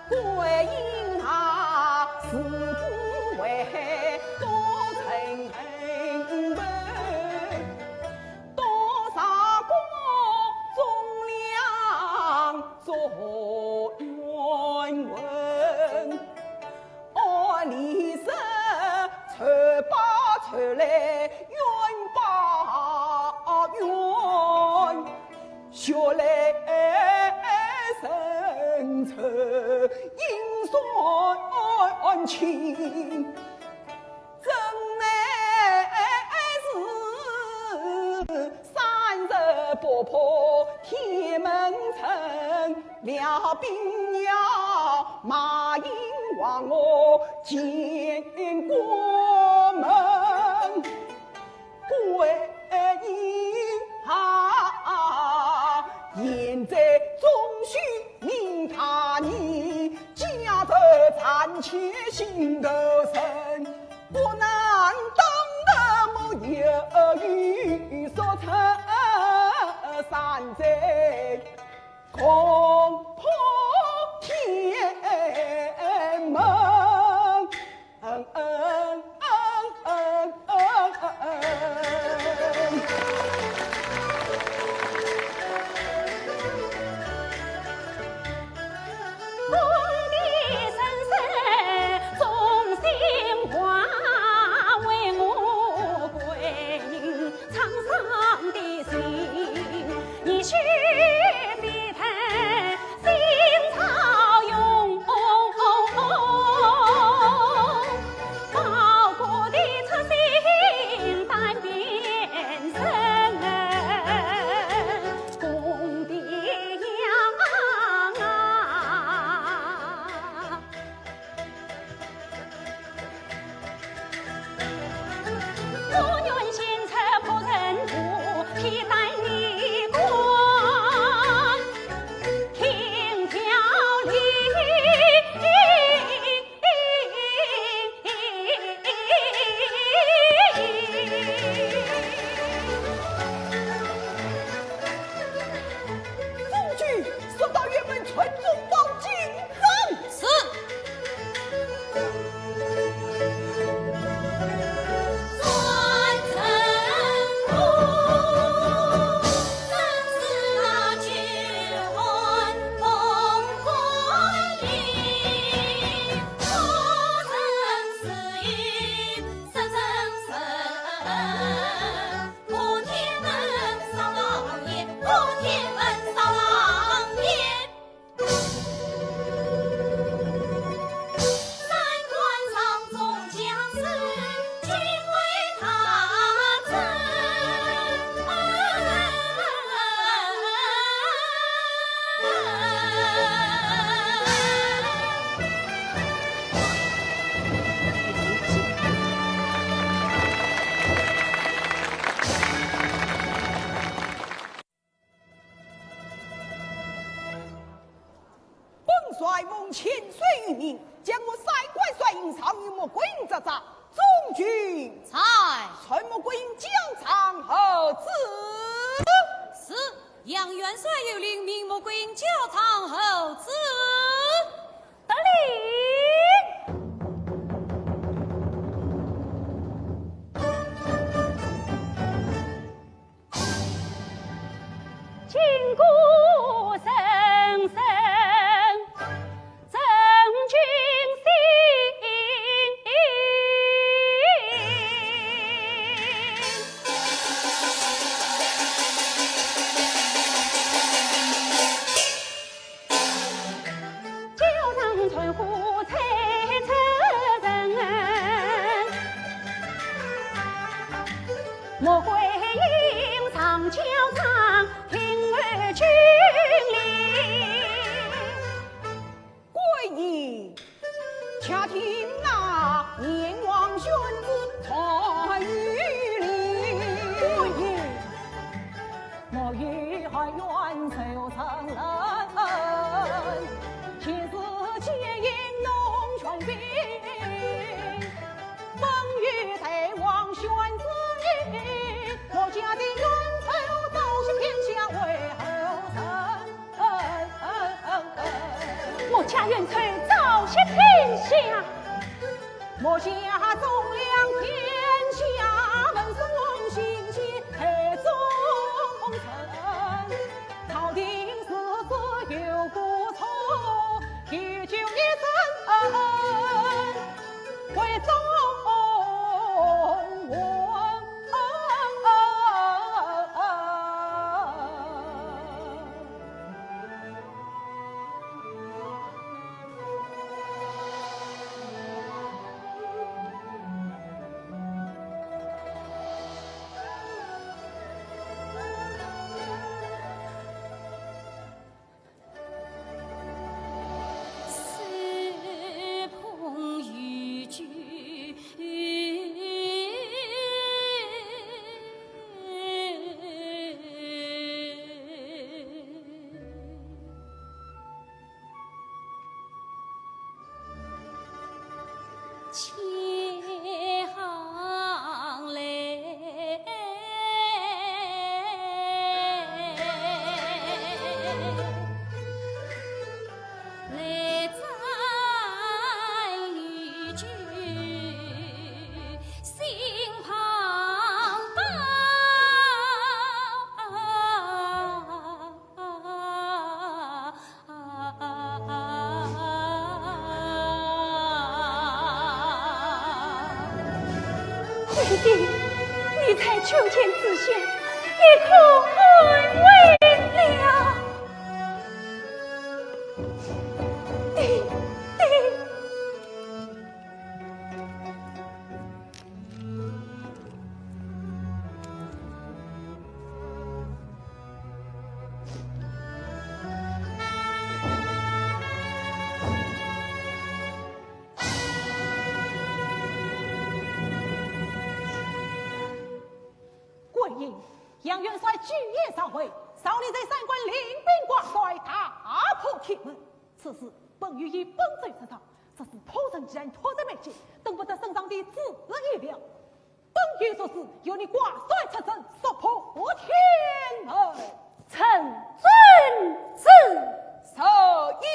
桂英啊，自古为多沉闷，多少个忠良作冤魂，按理说，仇报仇来，冤报冤血泪深仇应算清，真乃是三十八破天门阵，辽兵要马营亡我建国门。 归下，现在终须命他你，家仇残欠心头深，不能当得没有语说出山贼，共破天门。 中军速到辕门传奏报进奏。是。本帅奉千岁御命，将我三关帅印上与穆桂英扎扎。中军。在。传穆桂英交状候旨。是。杨元帅有令，命穆桂英交状候旨。得令。 桂英，且听那燕王宣旨传与你。桂英。 莫与汉元仇人，前世奸淫弄权柄。本与大王宣旨一，莫将的冤仇昭雪天下为后人。莫将冤仇昭雪天下。 莫将忠良天下问宋，兴建太宗城。朝廷如此有过错，以救一dân，为忠王。爹爹，你在求见知县，你可安慰了？爹爹。 桂英，杨元帅举义上位，少令三官领兵挂帅，大破天门。此事本御已本奏奏上，只是仆人既然脱罪未及，动不得圣上的旨意了。本御做事，由你挂帅出征，速破天门。臣遵旨。受命。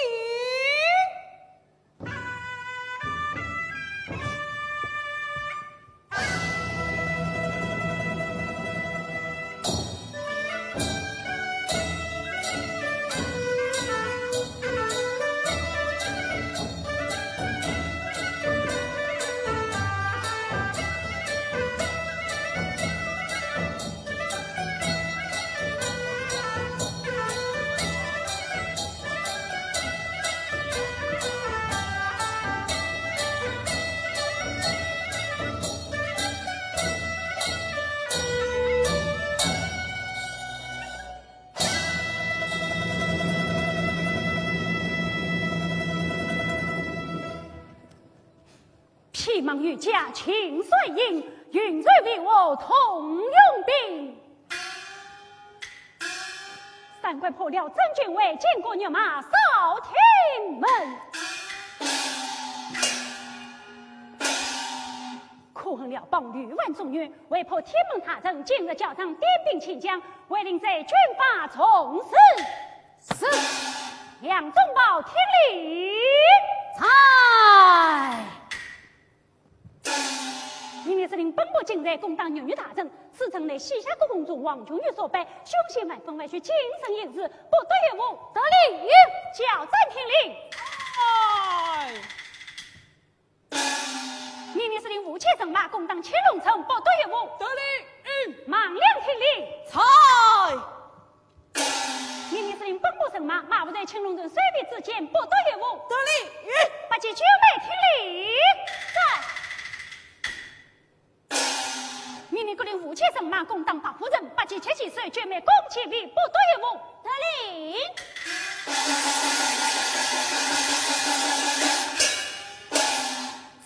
披芒御驾，亲率营，云瑞为我同用兵。三关破了，真君为，金戈玉马扫天门。可恨了帮吕万众女，未破天门大阵，今日校场点兵请将，违令者军法重处。 是。杨宗保听令。在。命你司令本部进寨，攻打玉女大阵，此阵乃西夏国公主王君玉所败，凶险万分，万须谨慎行事，不得有误。得令。校战听令。哎。 命你司令五千人马攻打青龙城，不得有误。得令。嗯。孟良听令。在。命你司令本部人马，马伏在青龙城水边之间，不得有误。得令。嗯。八旗九妹听令。在。命你各领五千人马攻打白虎城，八旗七旗手，九妹弓箭尾，不得有误。得令。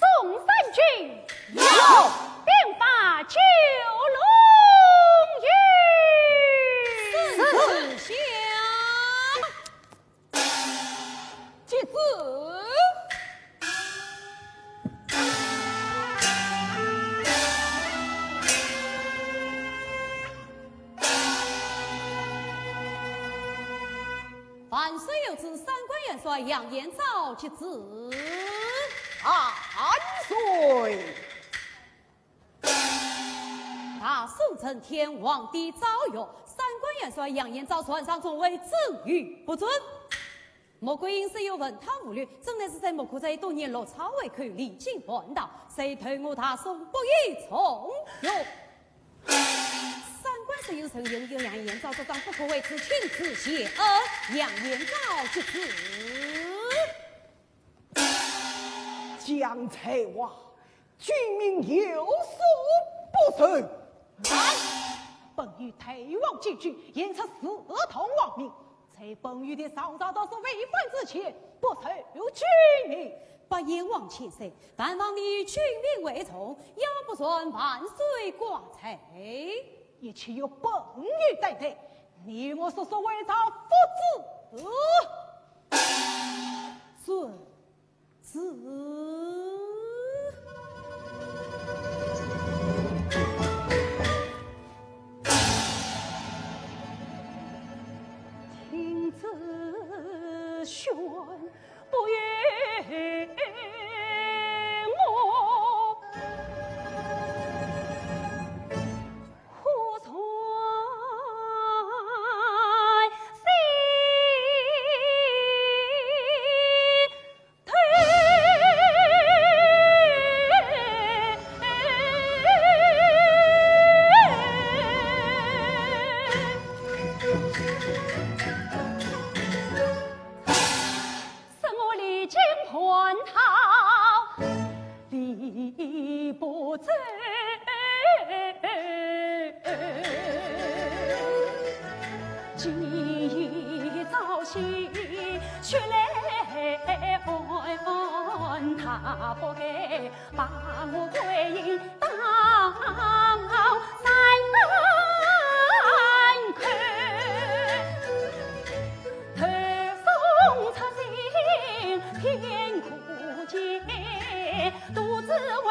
众三军。有。兵发九龙县。是。下。接旨。 万岁有旨，三关元帅杨延昭接旨。万岁！大宋承天，皇帝诏曰：三关元帅杨延昭传上奏，为朕御不准。莫桂英虽有文韬武略，怎奈是在莫可在多年落草为寇，历经叛道，遂投我大宋，不以从容。 三关虽有陈留，有杨延昭作证，不可为此亲自谢恩。杨延昭接旨。姜太华，君命有所不受。慢！本御大王既居，言出自同王命，在本御的上朝大事未办之前，不受君命。八贤王千岁， 但望你与君命为从，要不然万岁挂彩。一切由本御担待，你与我速速回朝复旨。遵旨。 听子宣，不与我胡传戏。不该把我归隐到山口，偷风出行天可见，独自为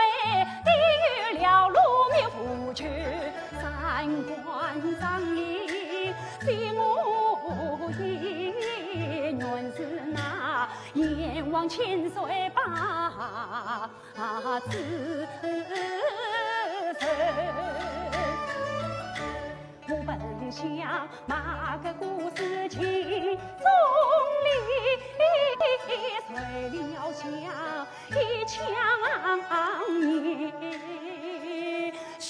的有了路面无求，三观张扬，非我意，原是那 雁望千岁把子分。我本想那个故事情衷理，谁料想一腔热血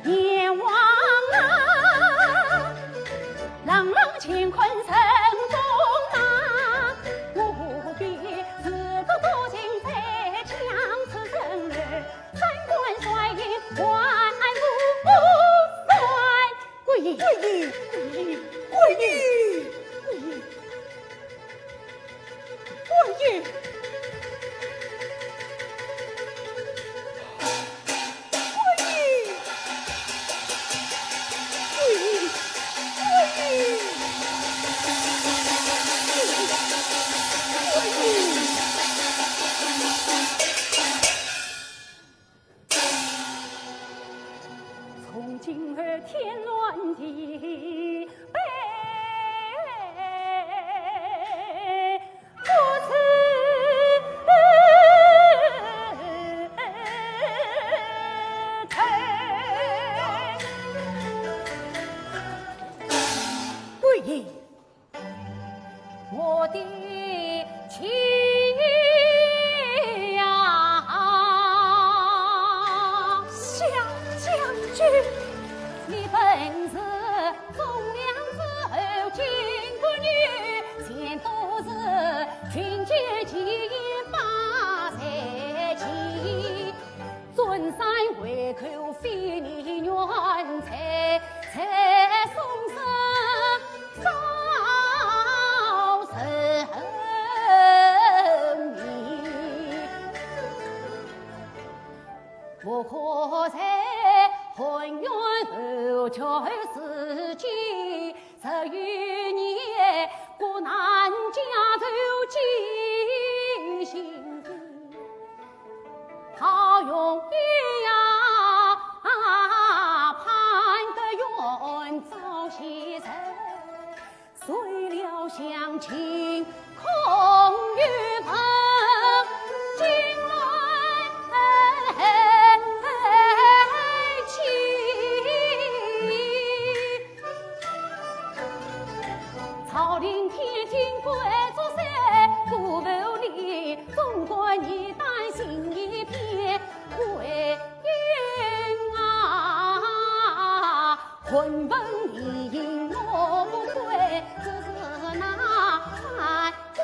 雁望啊，冷冷乾坤人中马，何必自作多情在强词人儿，三观衰敝还不衰。桂英，桂英，桂英，桂英。 桂英，桂英，桂英，桂英。从今后天乱地 悲，不辞头。桂英，我的妻呀，小将军，你本是 忠良之后，巾帼女，前度是群奸奇淫把谁欺？尊山为寇，非你愿，才在宋室少人名。 不可在含冤受屈时节，十余年国难家仇记心事。好容易呀，盼得冤早些成。 谁料想情空有份，金銮起。曹令天津贵族谁不理，总管你担心一片归隐啊。 混混你我不归，只是那三观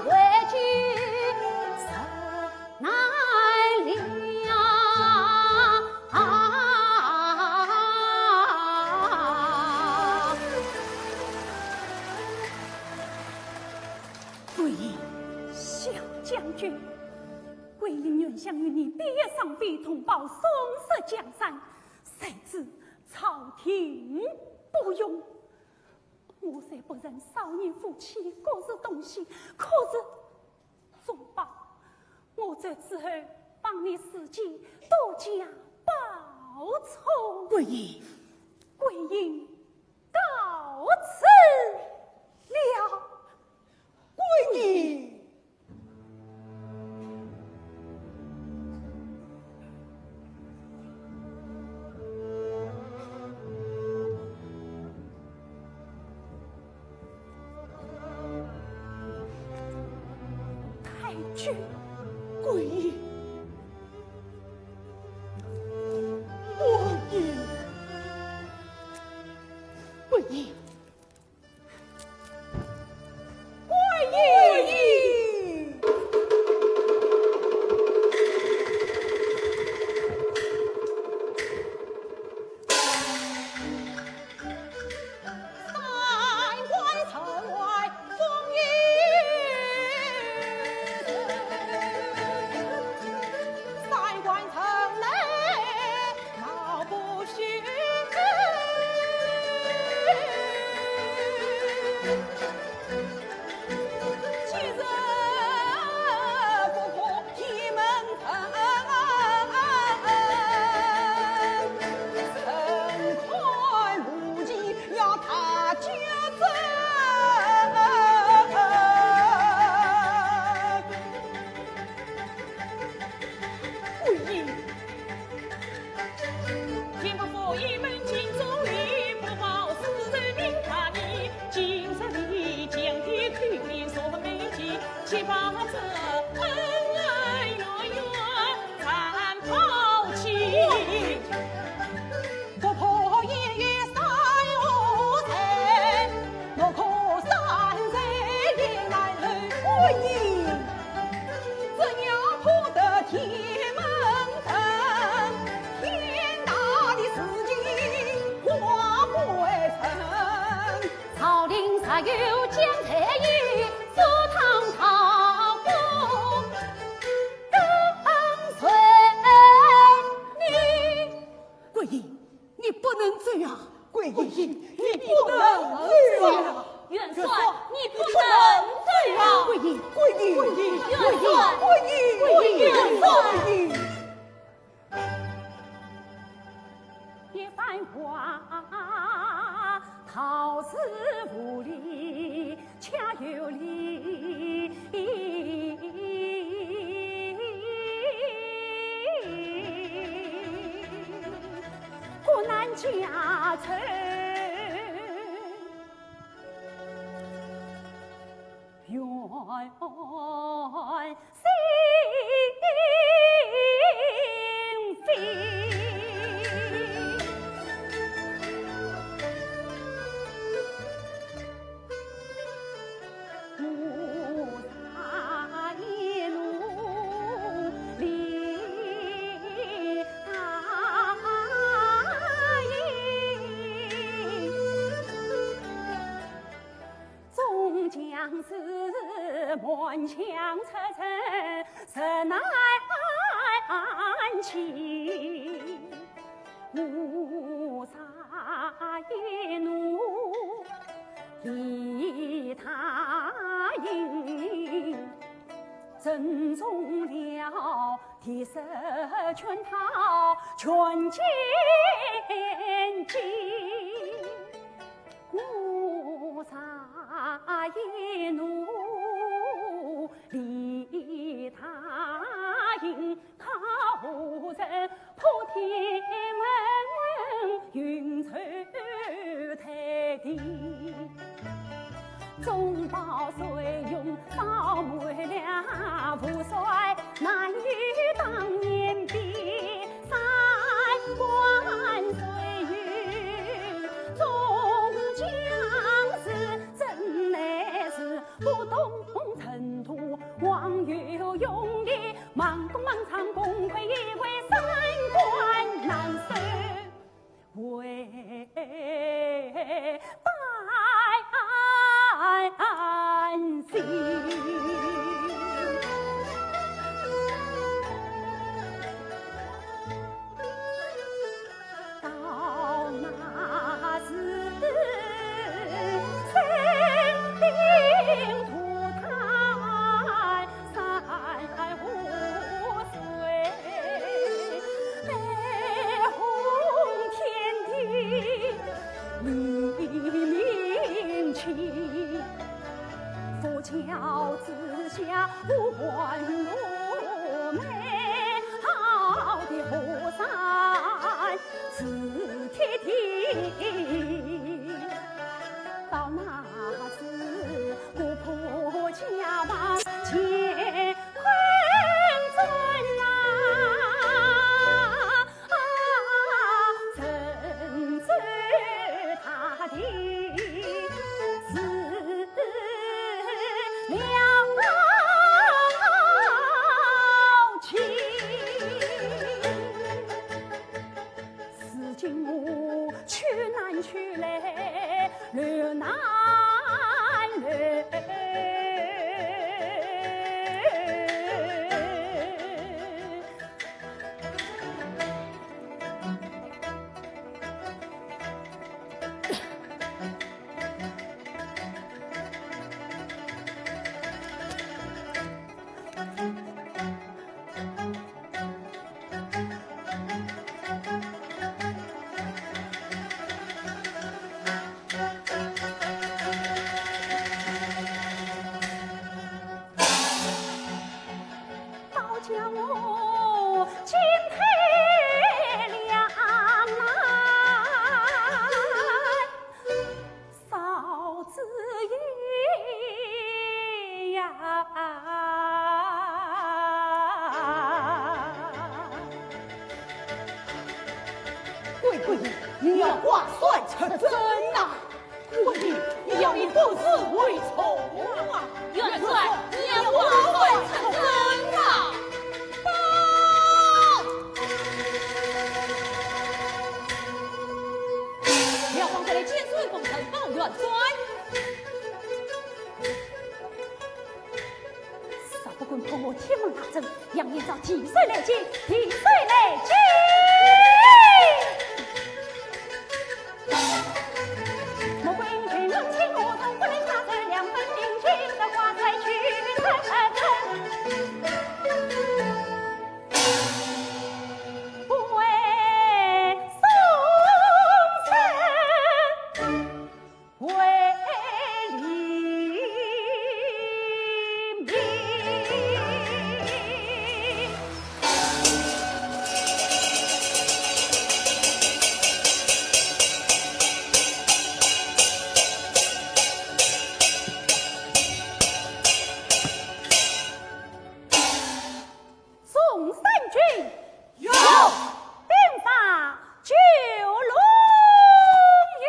为君受难了。桂英，小将军，桂英原想与你别上飞通报宋室江山，谁知 朝廷不容。我虽不认少年夫妻各是同心，可是总报，我这之后帮你事情多加保重。桂英，桂英告辞了。桂英。 太君，桂英，桂英，桂英。又将这一座堂朝歌跟随你。桂英，你不能走啊！桂英，你不能走啊！元帅，你不能走啊！桂英，桂英，桂英，元帅，桂英，桂英，元帅。桂英。 一番话，道是无理，恰有理。国难家仇，远 心飞。菩萨一路礼答应。 众将士满腔出征，实难安歇。菩萨一路礼答应，正中了第十圈套全见机。 菩萨一路礼答应，靠人破天门云遮台地。中饱水涌烧满了，无帅难与当年比。三关水域众将士， 真乃是不动尘土，望有勇力，望东望长，功亏一篑，三关难守为大桂英，你要挂帅出征呐！ 桂英，你要以不是为从啊！元帅，你要挂帅出征啊！报！廖邦带来千岁封臣报元帅。我天门大阵，杨延昭提水来进，提水来进。宋三军，有。兵发九龙营。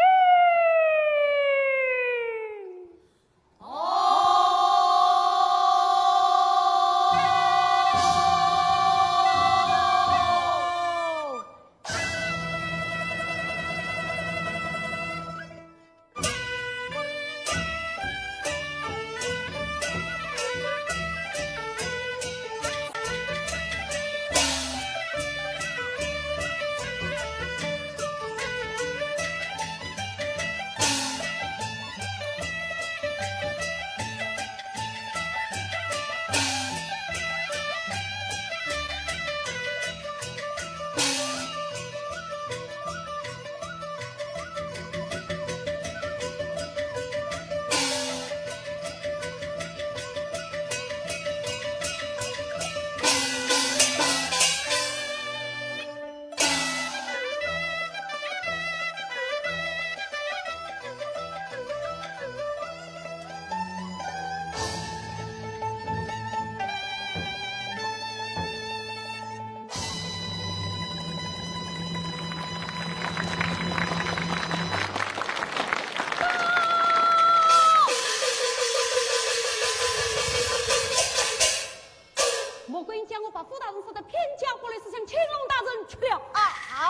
穆桂英将我伯父大人杀得片甲不留，是向青龙大人去了。啊！啊！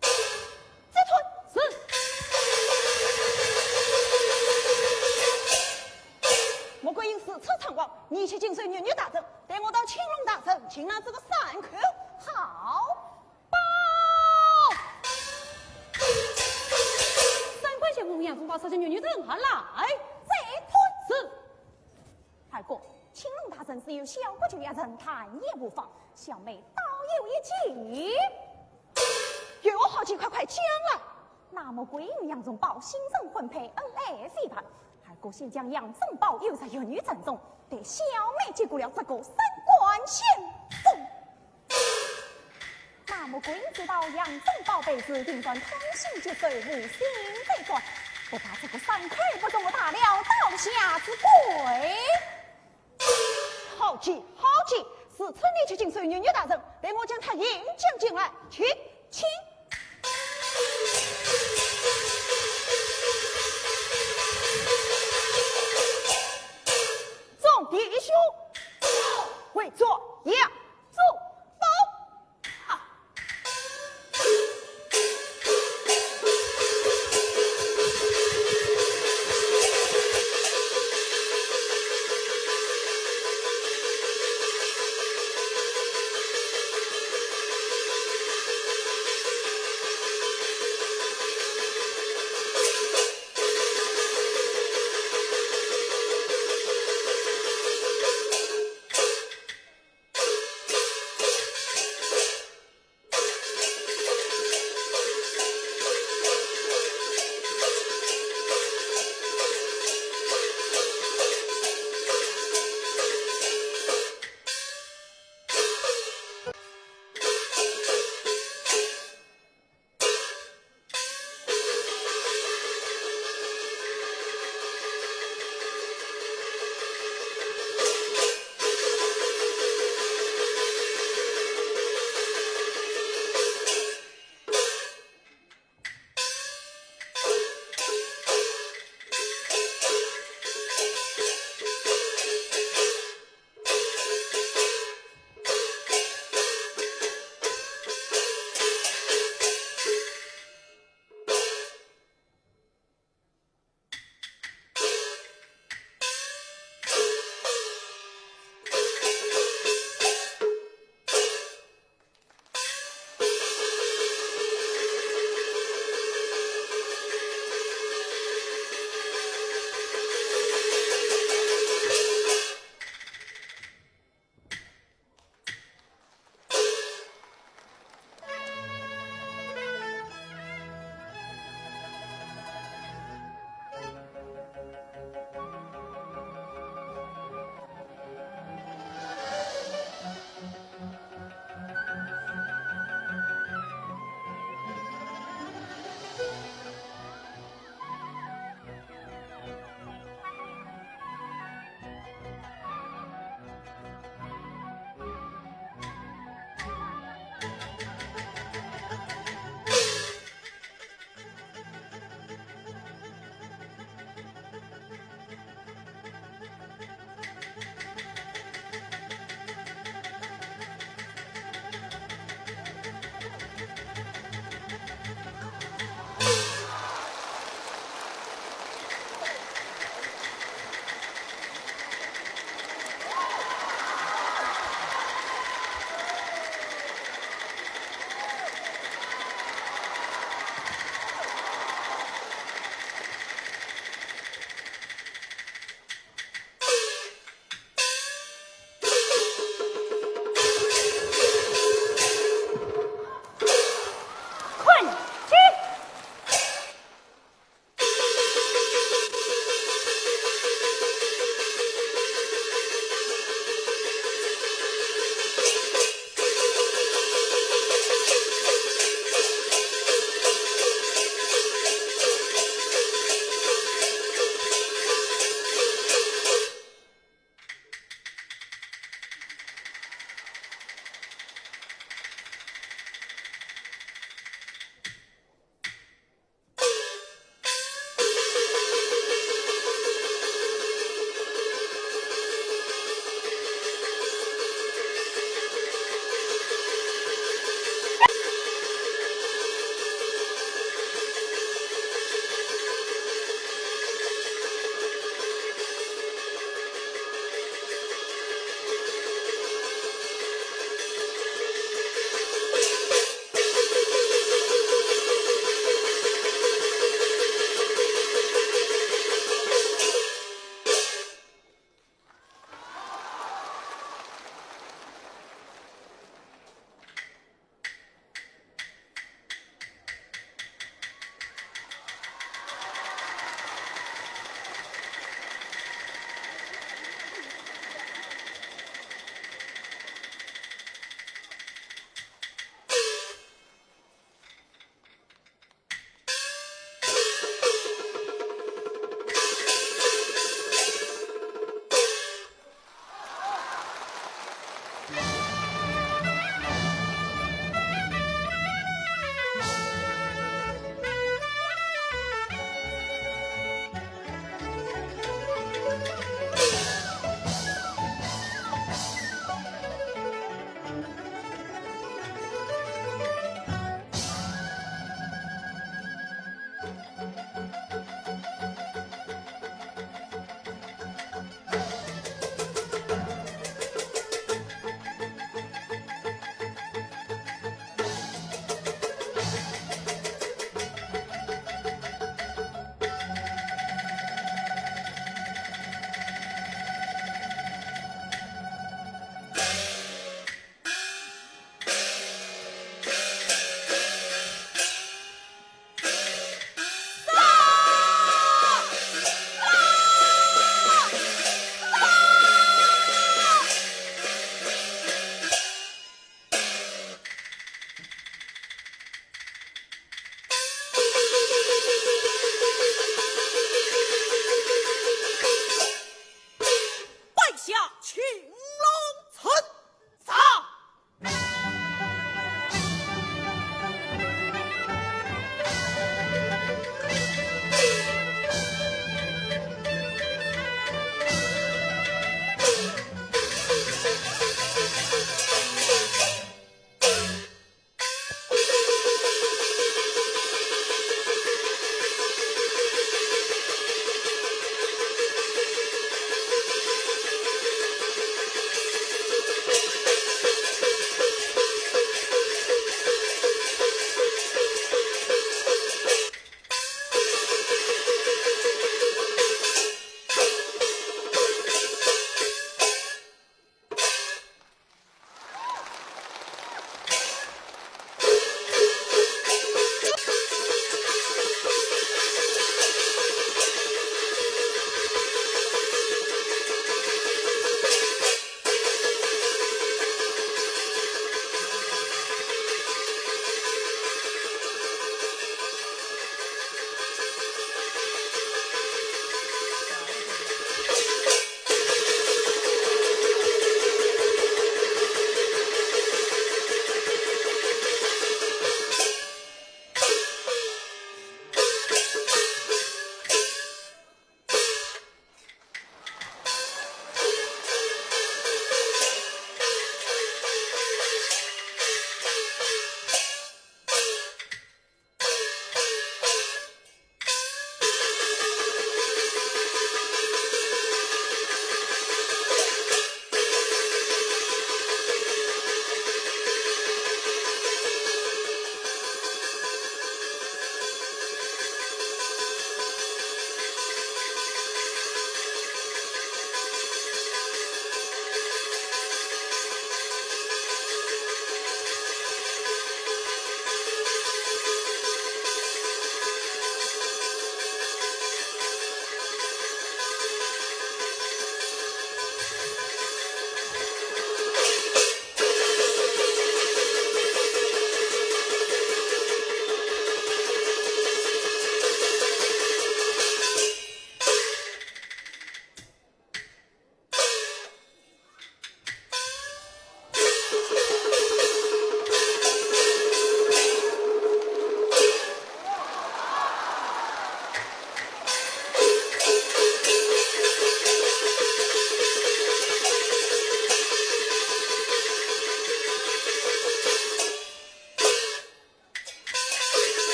撤退。是。穆桂英如此猖狂，你且紧随玉女大人，带我到青龙大人，擒拿这个山寇。好。报。三官相公，杨宗保杀进玉女阵而来。撤退。是。 二哥，青龙大人自幼小不久也曾弹也无妨，小妹倒有一计。有何好计，快快讲来。那穆桂英与杨宗保心神婚配，恩爱非凡。二哥先将杨宗保诱入玉女阵中，待小妹接过了这个三官相公。 那穆桂英知道杨宗保被刺，定然痛心疾首，无心再战，不把这个山寇不中，打了倒下之罪。好计，好计！如此你且紧随玉女大人，待我将他引将进来。请，请。众弟兄，